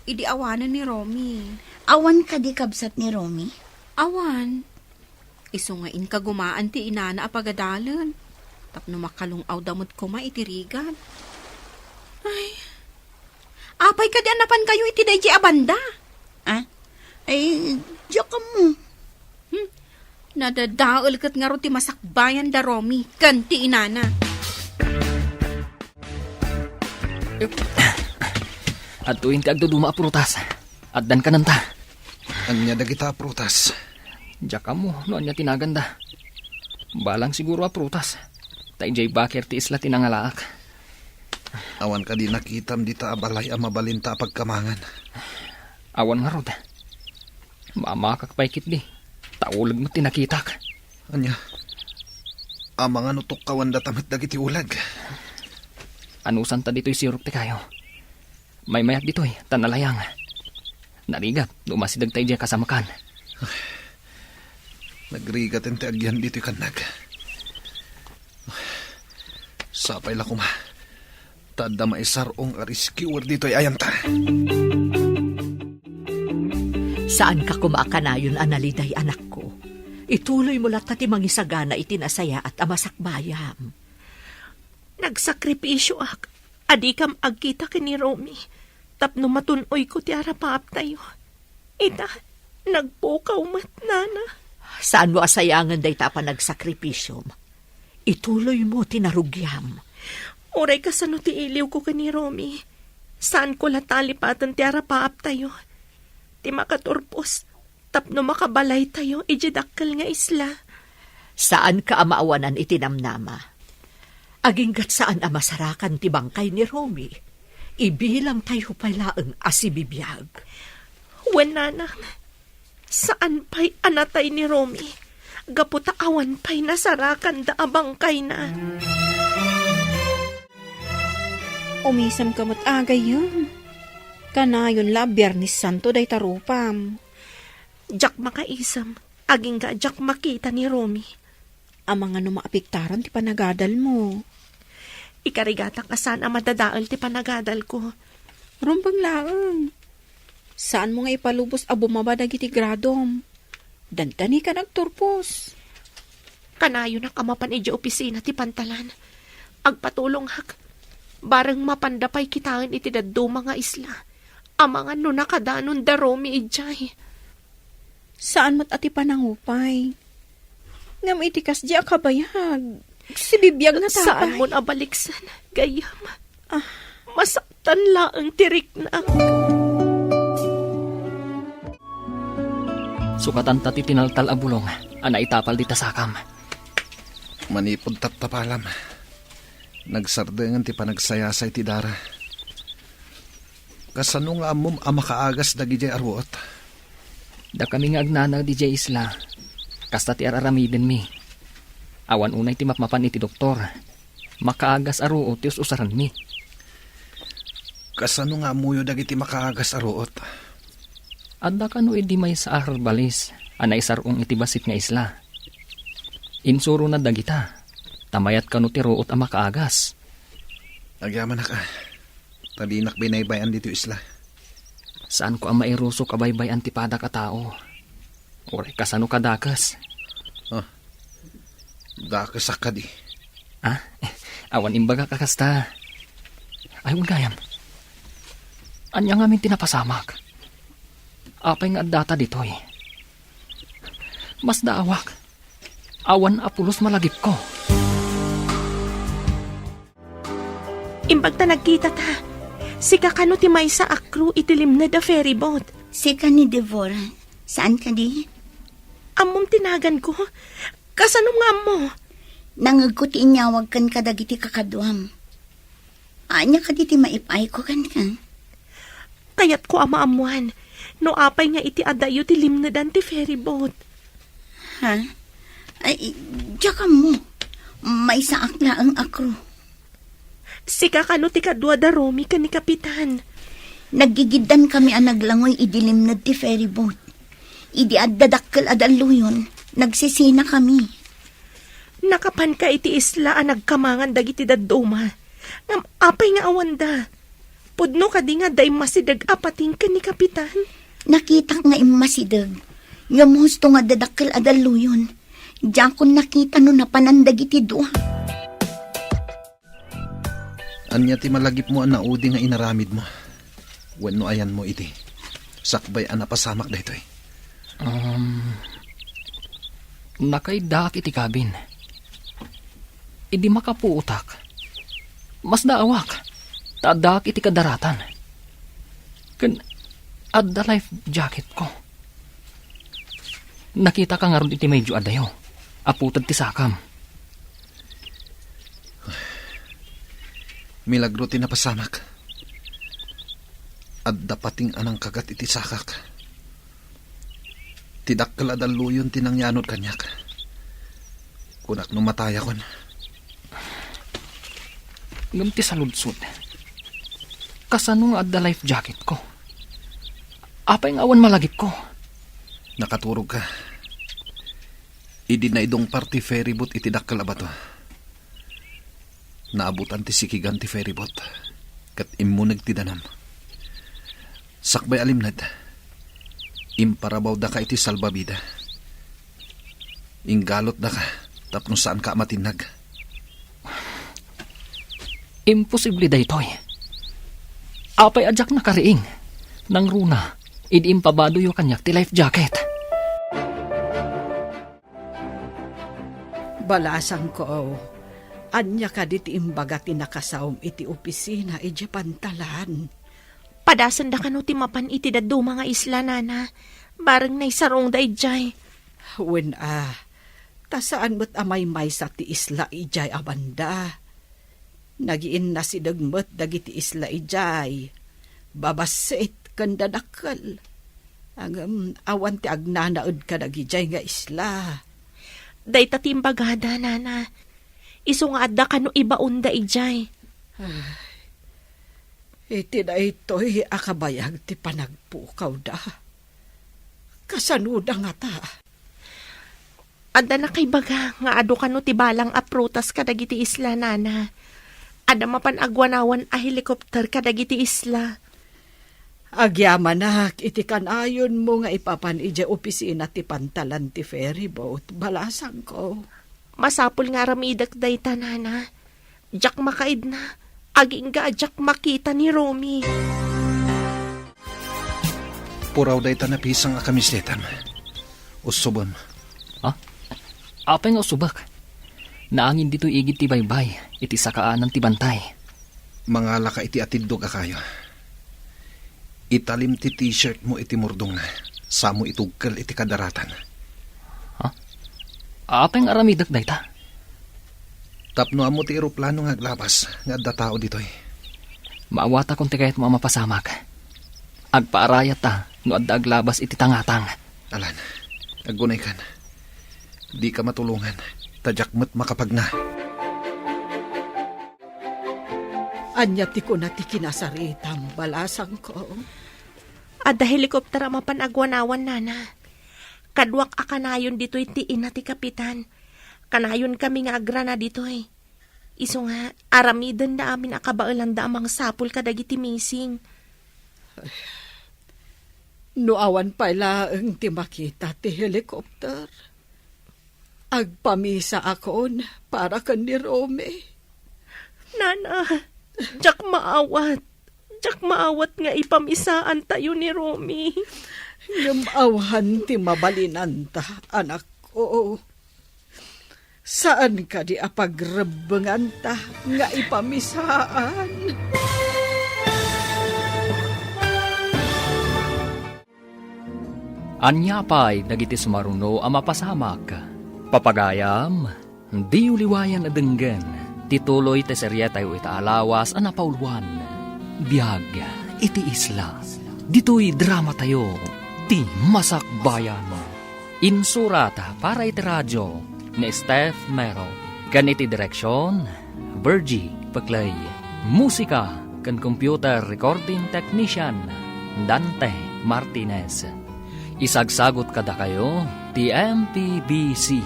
idi awanen ni Romy. Awan kadi kabsat ni Romy? Awan. Isu nga inkagumaan ti inana a pagadalen tapno makalung-awda met koma iti rigat. Ay, apay kadi a napankayo iti daydiay a banda? Ah? Ay, diak ammo. Hmm, Nadadael ket ngarud ti masakbayan da Romy ken ti inana. Adtoyen ti agduduma a prutas. Addan kanenta. Ania dagita a prutas? Diak ammo no ania ti naganda. Balang siguro a prutas. Ta idiay baker ti isla ti nangalaak. Awan kadi nakitam dita a balay a mabalinta a pagkamangan? Awan ngarud. Mamakak pay ketdi. Ta uleg met ti nakitak. Ania? Amangan no tukkawandata met dagiti uleg. Anusanta ditoy sirok ti kayo. Maymayat ditoy, ta nalayang. Narigat, no umasidegta idiay kasamekan. Nagrigaten ti agyan ditoy kannag. Sapay la koma. Ta adda maisar-ong a rescuer ditoy ayanta. Saanka koma a kanayon a naliday, anakko. Ituloymo latta ti mangisagana iti nasayaat a masakbayam. Nagsakripisioak a dikam agkita ken ni Romy tapno matun-oyko ti arapaaptayo. Ita, nagpukaw met, nana. Saanmo a sayangen dayta a panagsakripisom. Ituloymo ti narugiam. Uray kasano ti iliwko ken ni Romy, saanko la talipaten ti arapaaptayo. Ti makaturpos tapno makabalaytayo idiay dakkel nga isla. Saanka a maawanan iti namnama. Aginggat saan a masarakan ti bangkay ni Romy. Ibilangtayo pay laeng a sibibiag. Wen, nanang, saan pay a natay ni Romy gapu ta awan pay nasarakanda a bangkayna. Umisemka met, gayyem. Kanayon la a Biernes Santo dayta rupam. Diak makaisem, agingga diak makita ni Romy. Amangan no maapektaran ti panagadalmo. Ikarigatak a saan a madadael ti panagadalko. Rumbeng laeng. Saanmo nga ipalubos a bumaba dagiti gradom. Dandani ka nagturpos. Kanayonak a mapan idiay opisina ti pantalan. Agpatulongak. Bareng mapanda pay kitaen iti dadduma nga isla. Amangan no nakadanon da Romy idiay. Saan met a ti panangupay. Ngem iti kasdi a kabayag, sibibiag na ta pay. Saanmon a baliksen, gayyem. Ah. Masaktan laeng ti riknak. Sukatanta ti tinaltal a bulong a naitapal dita sakam. Manipud taptapalam, nagsardengen ti panagsayasay ti dara. Kasano nga ammom a makaagas dagidiay a ruot? Dakami nga agnanaed idiay isla, kasta ti ar-aramidenmi. Awan unay ti mapmapan iti doktor. Makaagas a ruot ti us-usaranmi. Kasano nga ammoyo dagiti makaagas a ruot? Adda kano idi maysa a herbalis a naisar-ong iti bassit nga isla. Insurona dagita, ta mayat kano ti ruot a makaagas. Agyamanak a, ta dinak binaybay-an ditoy isla. Saanko a mairusok a baybay-an ti padak a tao. Uray kasano kadakes. Ah, dakesak kadi. Ah, awan imbagak a kasta. Ay, wen gayam. Ania ngamin ti napasamak? Apay nga addata ditoy? Masdaawak. Awan a pulos malagipko. Imbag ta nagkitata. Sika kano ti maysa a crew iti limned a ferryboat? Sika ni Devora. Saan kadi? Ammom ti naganko. Kasanom nga ammo? Nangegko ti inyawag ken kadagiti kakaduam. Ania kadi ti maip-ayko kenka? Kayatko a maammoan no apay nga iti adayo ti limnedan ti ferryboat. Ha? Ay, diak ammo. Maysaak laeng a crew. Sika kano ti kadua da Romy ken ni Kapitan? Naggigiddankami a naglangoy idi limned ti ferryboat. Idi adda dakkel a dalluyon, nagsisinakami. Nakapanka iti isla a nagkamangan dagiti dadduma. Ngem apay nga awanda? Pudno kadi nga adda immasideg a pating ken ni Kapitan? Nakitak nga immasideg. Ngem husto nga adda dakkel a dalluyon. Diakon nakita no napanan dagiti dua. Ania ti malagipmo a naudi nga inaramidmo? Wenno ayanmo iti sakbay a napasamak daytoy? Um, Nakaiddaak iti kabin. Idi makapuotak, masdaawak, ta addaak iti kadaratan. Ken adda life jacketko. Nakitaka ngarud iti medyo adayo, aputed ti sakam. Milagro ti napasamak. Adda pating a nangkagat iti sakak. Ti dakkel a dalluyon ti nangyanud kaniak. Kunak no matayakon. Ngem ti saludsod, kasano nga adda life jacketko? Apay nga awan malagipko? Nakaturogka. Idi naidungpar ti ferry boat iti dakkel a bato, naabutan ti sikigan ti ferry boat, ket immuneg ti danum. Sakbay a limned, imparabawdaka iti salbabida. Inggalutdaka tapno saanka a matinnag. Imposible daytoy. Apay a diak nakariing? Nangruna, idi impabadoyo kaniak ti life jacket. Balasangko, ania kadi ti imbaga ti nakasaom iti opisina idiay pantalan? Padasenda kano ti mapan iti dadduma nga isla, nana. Bareng naisarongda idiay. Wen a, ta saan met a maymaysa ti isla idiay a banda. Nagiinnasideg met dagiti isla idiay, babassit ken dadakkel. Ngem awan ti agnanaed kadagidiay nga isla. Dayta ti imbagada, nana. Isu nga adda kano ibaonda idiay. Ay, iti daytoy a kabayag ti panagpukawda. Kasanoda ngata? Adda nakaibaga nga adu kano ti balang a prutas kadagiti isla, nana. Adda mapan aguanawan a helikopter kadagiti isla. Agyamanak iti kanayonmo nga ipapan idiay opisina ti pantalan ti ferry boat, balasangko. Masapul nga aramidek dayta, nana. Diak makaidna, agingga a diak makita ni Romy. Puraw dayta napisang a kamisetam. Usubem. Ha? Apay nga usubek? Naangin ditoy igid ti baybay, iti sakaanan ti bantay. Mangalaka iti atiddog a kayo. Italim ti t-shirtmo iti murdong, samo itugkel iti kadaratan. Ha? Apay nga aramidek dayta? Tapno ammo ti eroplano nga aglabas nga adda tao ditoy. Maawatakon ti kayatmo a mapasamak. Agpaarayatta no adda aglabas iti tangatang. Alan, aggunaykan. Dika matulongan, ta diak met makapagna. Ania ti kuna ti kinasaritam, balasangko? Adda helikopter a mapan aguanawan, nana. Kaduak a kanayon ditoy ti ina ti kapitan. Kanayonkami nga agrana ditoy. Isu nga, aramidenda amin a kabaelanda a mangsapul kadagiti missing. No awan pay laeng ti makita ti helikopter, agpamisaakon para ken ni Romy. Nana, diak maawat. Diak maawat nga ipamisaantayo ni Romy. Ngem awan ti mabalinanta, anakko. Saan kadi a pagrebbenganta nga ipamisaan? Ania pay dagiti sumaruno a mapasamak? Papagayam, diyo liwayan a denggen ti tuloy ti serietayo ita a lawas a napauluan, Biag iti Isla. Ditoy dramatayo, Ti Masakbayan. Insurat para iti radio ni Steph Mero, ken iti direksion, Virgie Peclay. Musika ken computer recording technician, Dante Martinez. Isagsagut kadakayo ti M P B C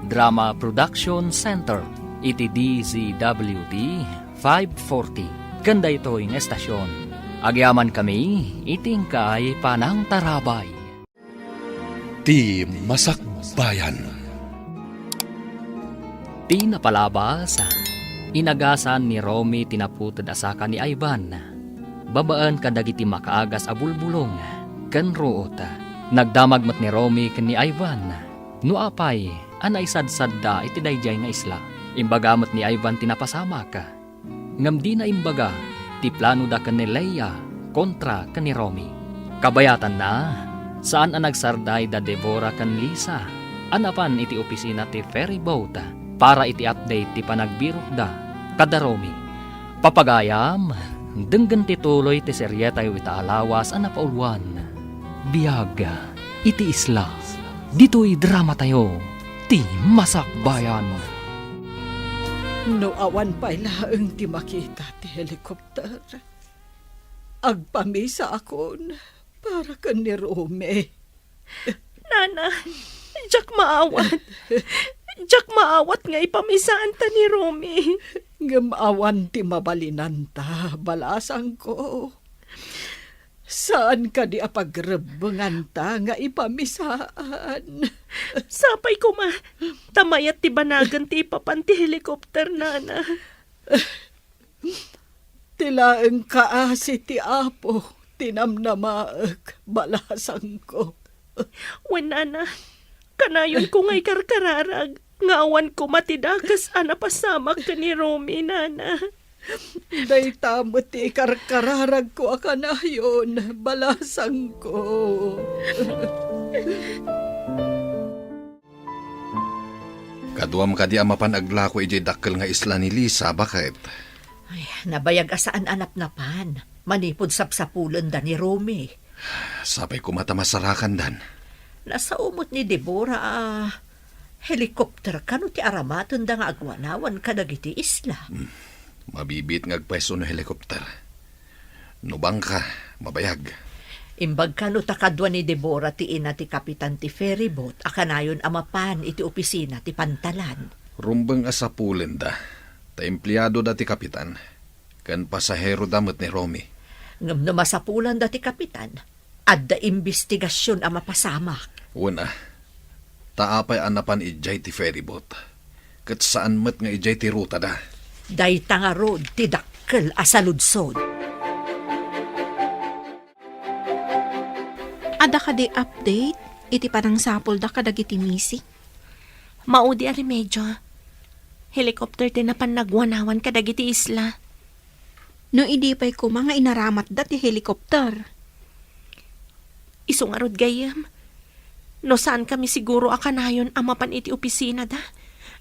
Drama Production Center iti D Z W T five forty ken daytoy nga estasion. Agyamankami iti inkay panangtarabay. Ti Masakbayan. Ti napalabas, inagasan ni Romy ti naputed a saka ni Ivan, babaen kadagiti makaagas a bulbulong ken ruot. Nagdamag met ni Romy ken ni Ivan. No apay a naisadsadda iti daydiay nga isla, imbaga met ni Ivan ti napasamak. Ngem dina imbaga ti planoda ken ni Leia kontra ken ni Romy. Kabayatanna, saan a nagsarday da Deborah ken Lisa a napan iti opisina ti ferry boat para iti update ti panagbirokda kada Romy. Papagayam, denggen ti tuloy ti serietayo ita a lawas a napauluan, Biag iti Isla. Ditoy dramatayo ti Masakbayan. No awan pay laeng ti makita ti helikopter, agpamisaakon para ken ni Romy. Nana, diak maawat. Diak maawat nga ipamisaanta ni Romy. Ngem awan ti mabalinanta, balasangko. Saan kadi a pagrebbenganta nga ipamisaan? Sapay koma, ta mayat ti banagen ti ipapan ti helikopter, Nana. Ti laeng kaasi ti Apo ti namnamaek, balasangko. Wen, Nana, kanayonko nga ikarkararag nga awan koma ti dakes a napasamak ken ni Romy, Nana. Dayta met ti ikarkararagko a kanayon, balasangko. Kaduam kadi a mapan aglako idiay dakkel nga isla ni Lisa, baket? Ay, nabayag a saan a napnapan manipud sapsapulenda ni Romy. Sapay koma ta masarakandan. Nasao met ni Deborah a helicopter kano ti aramatenda nga agwanawan kadagiti isla. Hmm. Mabibiit nga agpayso no helicopter. No bangka, mabayag. Imbag kano ta kadua ni Deborah ti ina ti kapitan ti ferryboat a kanayon a mapan iti opisina ti pantalan. Rumbeng a sapulenda, ta empleadoda ti kapitan, ken pasaheroda met ni Romy. Ngem no masapulanda ti kapitan, adda imbestigasion a mapasamak. Wen a, ta apay a napan idiay ti ferryboat, ket saan met nga idiay ti rutada? Dayta ngarud ti dakkel a saludsod. Adda kadi update iti panangsapulda kadagiti missing? Maudi a remedio. Helicopter ti napan nagwanawan kadagiti isla. No idi pay koma nga inaramatda ti helicopter? Isu ngarud gayyem, no saan kami siguro a kanayon a mapan iti opisinada,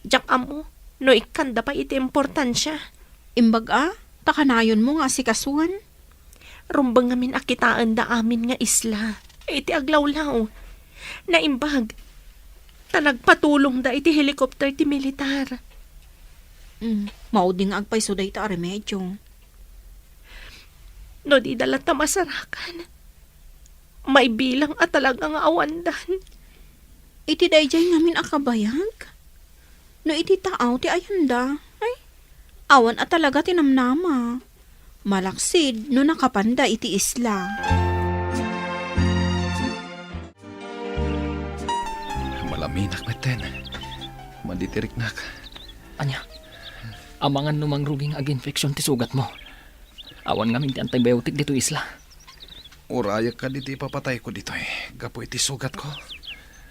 diak ammo no ikkanda pay iti importansia. Imbag a, ta kanayonmo nga asikasuan? Rumbeng ngamin a kitaenda amin nga isla iti aglawlaw. Naimbag, ta nagpatulongda iti helicopter ti militar. Mm, maudi nga agpayso dayta a remedio. No dida latta masarakan, maibilang a talaga nga awandan. Iti daydiay ngamin a kabayag? No iti taaw ti ayanda, ay, awan a talaga ti namnama. Malaksid no nakapanda iti isla. Malaminak metten. Maditiriknak. Ania? Amangan no mangrugi nga aginfeksyon ti sugatmo. Awan ngamin ti antibiotic ditoy isla. Urayek kadi ti ipapatayko ditoy gapu iti sugatko?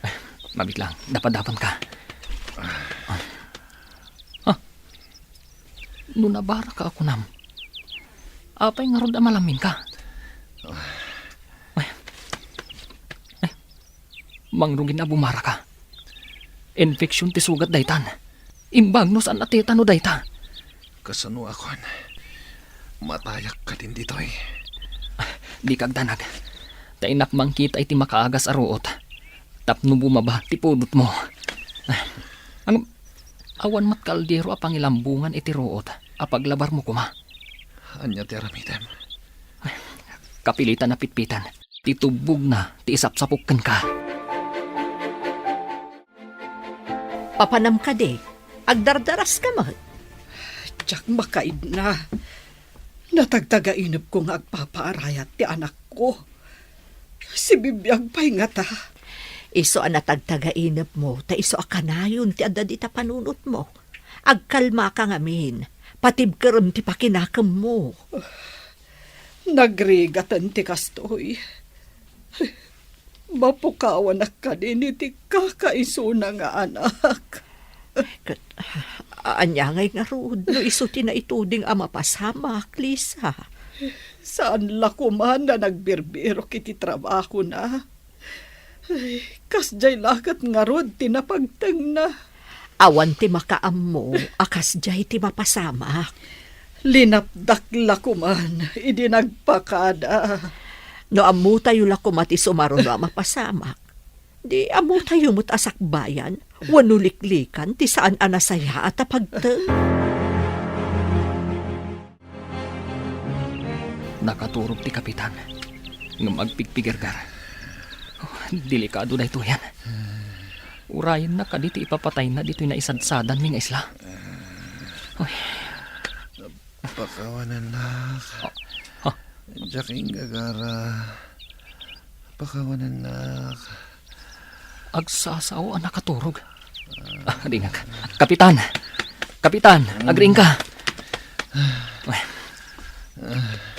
Ay, mabit lang. Dapadapan ka. Ah. Ah. No nabara ka, kunam. Apay ngarud a malamin ka? Ay. Ay. Mangrugi a bumara ka. Infection ti sugat daytan. Imbag no saan a tetano dayta. Kasanoakon? Matayak kadin ditoy. Dika agdanag. Ta innak mangkita iti makaagas a ruot. Tapno bumaba ti pudotmo. Ang awan met kaldero a pangilambongan iti ruot a paglabarmo koma. Ania ti aramidem? Kapilitan a pitpitan ti tubbogna ti isapsapok kenka. Papanam kadi, agdardaraska met? Diak makaidna. Natagtagainepko nga agpapaarayat ti anakko. Sibibiag pay ngata. Isu a natagtagainepmo, ta isu a kanayon ti adda dita panunotmo. Agkalmaka ngamin, patibkerem ti pakinakemmo. Nagrigaten ti kastoy. Mapukawanak kadin iti kakaisuna nga anak. Ket, ania ngay ngarud no isu ti naituding a mapasamak, Lisa? Saan la koman a nagbirbirok iti trabahona. Ay, kasdiay la ket ngarud ti napagtengna. Awan ti makaammo a kasdiay ti mapasamak. Linapdak la koman idi nagpakada. No ammotayo la koma ti sumaruno a mapasamak, di ammotayo met a sakbayan wenno liklikan ti saan a nasayaat a pagteng. Nakaturog ti kapitan, ngem agpigpigerger. Oh, delikado daytoyen. Urayenna kadi ti ipapatayna ditoy naisadsadanmi nga isla. Oy. Pakawanennak. Ah, ah. Diak inggagara. Pakawanennak. Agsasao a nakaturog. Ah, ringak. Kapitan! Kapitan! Agriingka!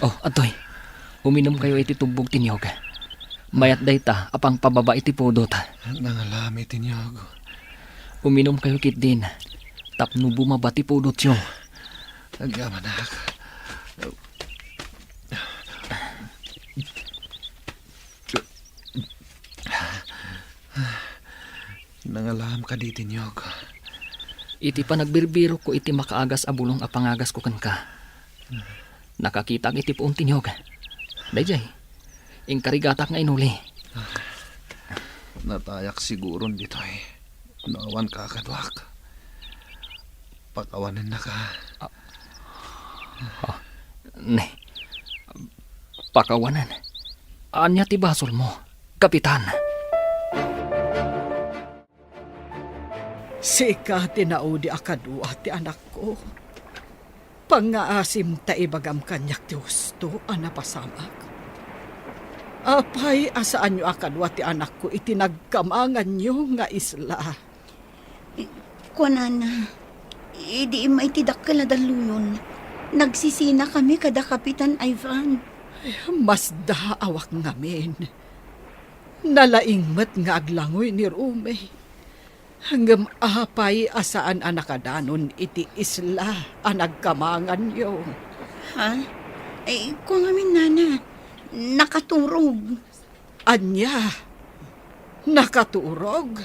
Oh, adtoy. Uminumkayo iti tubbog ti niyog. Mayat dayta a pangpababa iti pudot. Nangalam iti niyog. Uminumkayo ketdin tapno bumaba ti pudotyo. Agyamanak. Nangalam kadi ti niyog? Iti panagbirbirokko iti makaagas a bulong a pangagasko kenka, nakakitak iti puon ti niyog. Daydiay, inkarigatak nga inuli. Natayak siguron ditoy no awan kakaduak. Pakawanennaka. Ah, ne. Pakawanen. Ania ti basolmo, Kapitan? Sika ti naudi a kadua ti anakko. Pangngaasim ta ibagam kaniak ti husto a napasamak. Apay a saanyo a kadua ti anakko iti nagkamanganyo nga isla? Kuanana, idi immay ti dakkel a dalluyon, nagsisinakami kada Kapitan Ivan. Masdaawak ngamin. Nalaing met nga aglangoy ni Rome. Ngem apay a saan a nakadanon iti isla a nagkamanganyo? Ha? Ay, kua ngamin, nana. Nakaturog. Ania? Nakaturog?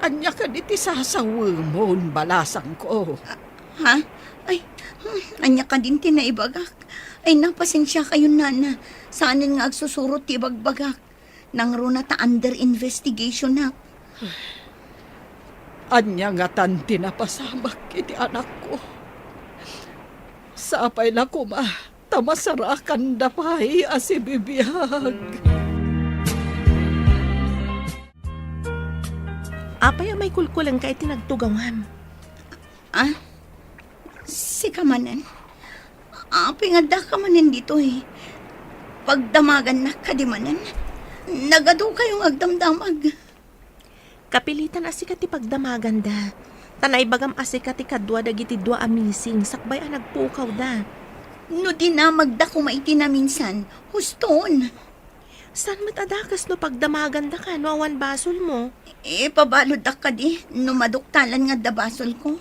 Ania kadi ti sasawemon, balasangko? Ah, ha? Ay, hmm, ania kadin ti naibagak? Ay, napasensiakayon, nana. Saanen nga agsusurot ti ibagbagak. Nangruna ta under investigation-ak. Ania ngatan ti napasamak iti anakko? Sapay la koma ta masarakanda pay a sibibiag. Apay a maikulkulengka iti nagtugawam? Ah? Sika manen? Apay nga addaka manen ditoy? Pagdamagannak kadi manen? Nagadukayo nga agdamdamag. Kapilitan a sika ti pagdamaganda. Ta naibagam a sika ti kadua dagiti dua a missing sakbay a nagpukawda. No dinamagda koma iti naminsan, huston. Saan met a dakes no pagdamagandaka no awan basolmo? Ipabaluddak kadi no maduktalan nga adda basolko?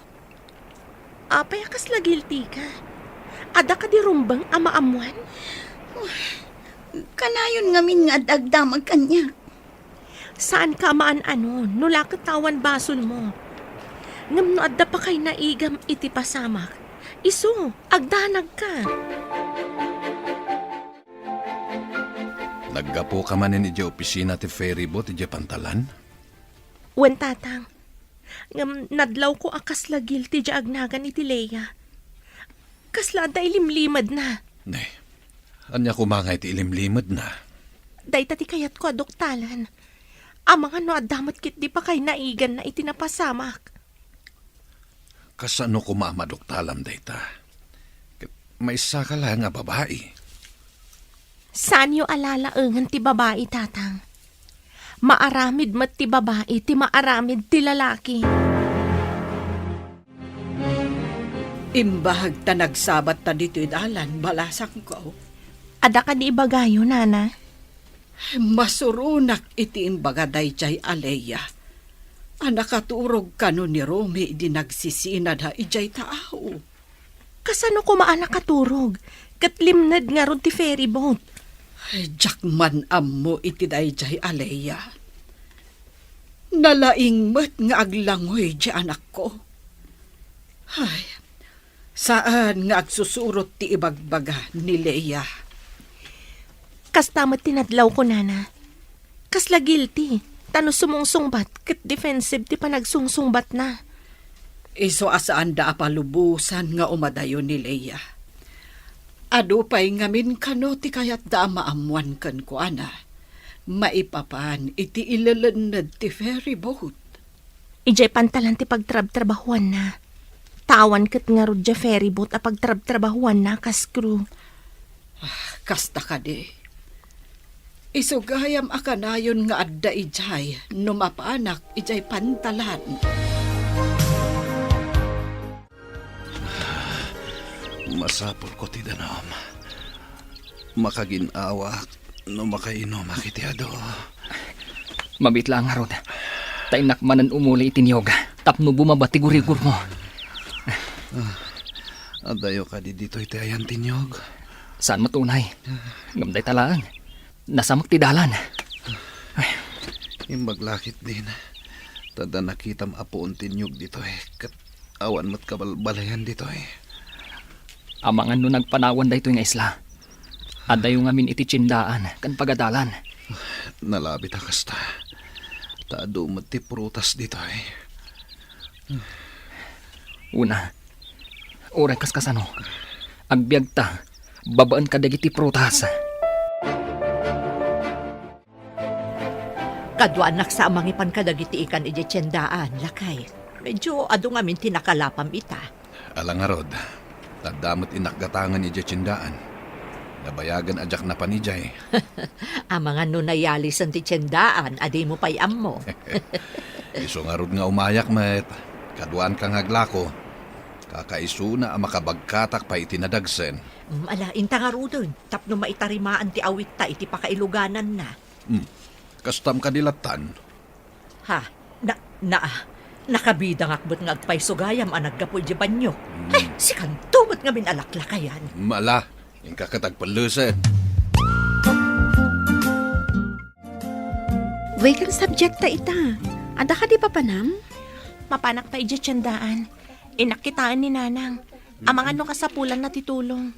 Apay a kasla guilty ka? Adda kadi rumbeng a maammuan? Kanayon ngamin nga adda agdamag kaniak. Saanka a maan-anon no la ket ta awan basolmo. Ngem no adda pakainaigam iti pasamak, isu, agdanagka. Naggapuka manen idiay opisina ti ferryboat idiay pantalan? Wen, Tatang. Ngem nadlawko a kasla guilty diay agnagan iti Lea. Kasla adda ilimlimedna. Ne, ania koma nga iti ilimlimedna? Dayta ti kayatko a duktalan. Amangan no adda met ketdi pakainaiganna iti napasamak. Kasano koma a maduktalam dayta? Ket maysaka la nga babai. Saanyo a lalaengen ti babai, Tatang. Maaramid met ti babai ti maaramid ti lalaki. Imbag ta nagsabatta ditoy dalan, balasangko. Adda kadi ibagayo, Nana? Masuronak iti imbaga daydiay a Leia a nakaturog kano ni Romy idi nagsisinada idiay taaw. Kasano koma a nakaturog? Ket limned ngarud ti ferry boat. Ay, diak man ammo iti daydiay a Leia. Nalaing met nga aglangoy ti anakko. Ay, saan nga agsusurot ti ibagbaga ni Leia. Kasta met ti nadlawko, nana. Kasla guilty, ta no sumungsungbat, ket defensive ti panagsungsungbatna. Isu a saanda a palubosan nga umadayo ni Leia. Adu pay ngamin kano ti kayatda a maammoan kenkuana, maipapan iti ilelenned ti ferry boat. Idiay pantalan ti pagtrabtrabahuanna. Ta awan ket ngarud diay ferry boat a pagtrabtrabahuanna kas crew. Ah, kasta kadi. Isu gayam a kanayon nga adda idiay no mapanak idiay pantalan. Masapulko ti danum. Makagin-awak no makainomak iti adu. Mabiit laeng ngarud. Ta innak manen umuli iti niyog tapno bumaba ti gurigurmo. Ah, adayo kadi ditoy ti ayan ti niyog? Saan met unay. Ngem dayta laeng. Nasamek ti dalan. Imbag la ketdin. Ta adda nakitam a puon ti niyog ditoy, ket awan met kabalbalian ditoy. Amangan no nagpanawan daytoy nga isla. Adayo ngamin iti tiendaan ken pagadalan. Nalabit a kasta. Ta adu met ti prutas ditoy. Una, uray kas kasano, agbiagta babaen kadagiti prutas. Kaduanak sa a mangipan kadagiti ikan idiay tiendaan, lakay. Medyo adu ngamin ti nakalapam ita. Ala ngarud, ta adda met innak gatangen idiay tiendaan. Nabayagen a diak napan idiay. Amangan no nayalisen ti tiendaan a dimo pay ammo. Isu ngarud nga umayak met, kaduaanka nga aglako. Kakaisuna a makabagkatak pay iti nadagsen. Mm, ala, inta ngaruden, tapno maitarimaan ti awitta iti pakailugananna. Hmm. Kastam kadi lattan? Ha? Na, na, nakabidangak met nga agpayso gayam a naggapu idiay banio. Hmm. Ay, sikanto met ngamin a laklakayan. Mala, inka ket agpellesed. Weekend subject ta ita. Adda kadi papanam? Mapanak ta idiay tiendaan. Innak kitaen ni Nanang. Amangan no kasapulanna ti tulong.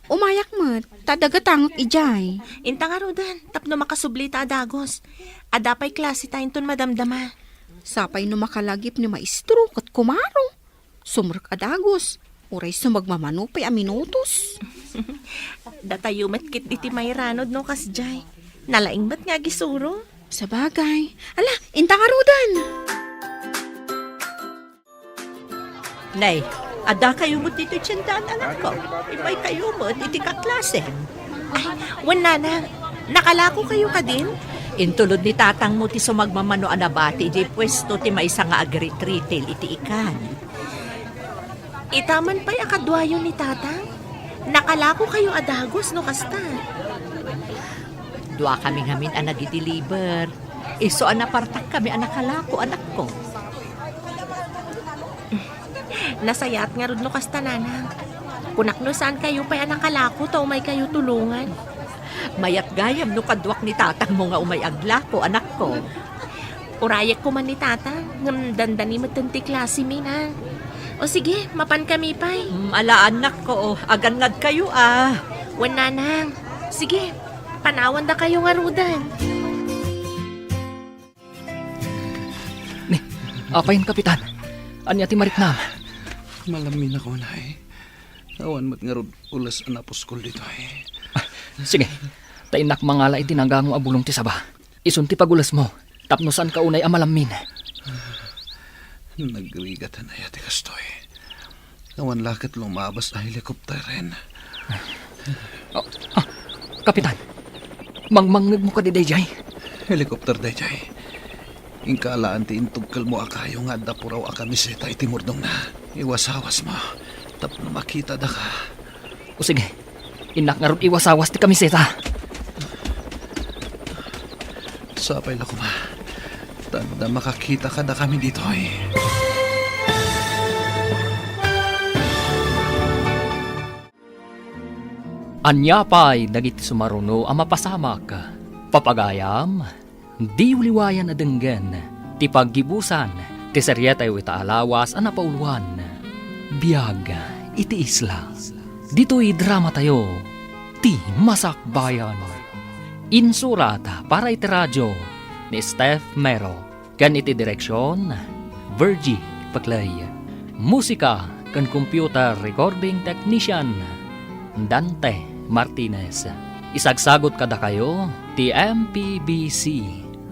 Umayak met, ta adda gatangek idiay. Inta ngaruden, tapno makasubli ta a dagus. Adda pay klase ta inton madamdama. Sapay no makalagip ni maestro ket kumaro. Sumrek a dagus, uray sumagmamano pay a minutos. Datayo met ketdi ti mairanod no kasdiay. Nalaing met nga agisuro. Sabagay. Ala, inta ngaruden. Nay, adda kayo met ditoy tiendaan, anakko. Immay kayo met iti kaklasem. Ay, wen, Nanang. Nakalako kayo kadin? Intulod ni tatangmo ti sumagmamano a nabati idiay puesto ti maysa nga agritretail iti ikan. Ita man pay a kaduayo ni tatang? Nakalako kayo a dagus no kasta. Dua kami ngamin a nagideliver. Isu a napartak kami a nakalako, anakko. Nasayaat ngarud no kasta, Nanang. Kunak no saan kayo pay a nakalako ta umay kayo tulongan. Mayat gayam no kaduak ni tatangmo nga umay aglako, anakko. Urayek koma ni tatang, ngem dandani metten ti klase mi, Nang. O sige, mapan kami pay. Mm, ala, anakko, o, agannad kayo, a. Wen, Nanang. Sige, panawanda kayo ngaruden. Ni, apay, Kapitan? Ania ti mariknam? Malamminak unay. Awan met ngarud ules a napuskol ditoy. Ah, sige. Ta innak mangala iti nagango a bulong ti saba. Isun ti pagulesmo, tapno saanka unay a malammin. Nagrigat aya ti kastoy. Awan la ket lumabas a helikopteren. Oh, ah, Kapitan, mangmangngegmo kadi daydiay? Helikopter daydiay. Inka alaan ti intugkelmo a kayo nga adda puraw a kamiseta iti murdongna. Iwasawasmo tapno makitadaka. O sige, innak ngarud iwasawas ti kamiseta. Sapay la koma ta adda makakita kadakami ditoy. Ania pay dagiti sumaruno a mapasamak? Papagayam, diyo liwayan a denggen ti paggibusan ti serietayo ita a lawas a napauloan, Biag iti Isla. Ditoy dramatayo, Ti Masakbayan. Insurat para iti radio ni Steph Mero. Ken iti direksion, Virgie Paclay. Musika ken computer recording technician, Dante Martinez. Isagsagot kadakayo ti M P B C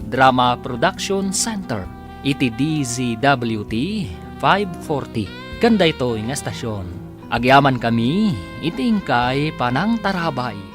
Drama Production Center iti D Z W T five forty ken daytoy nga estasion. Agyamankami iti inkay panangtarabay.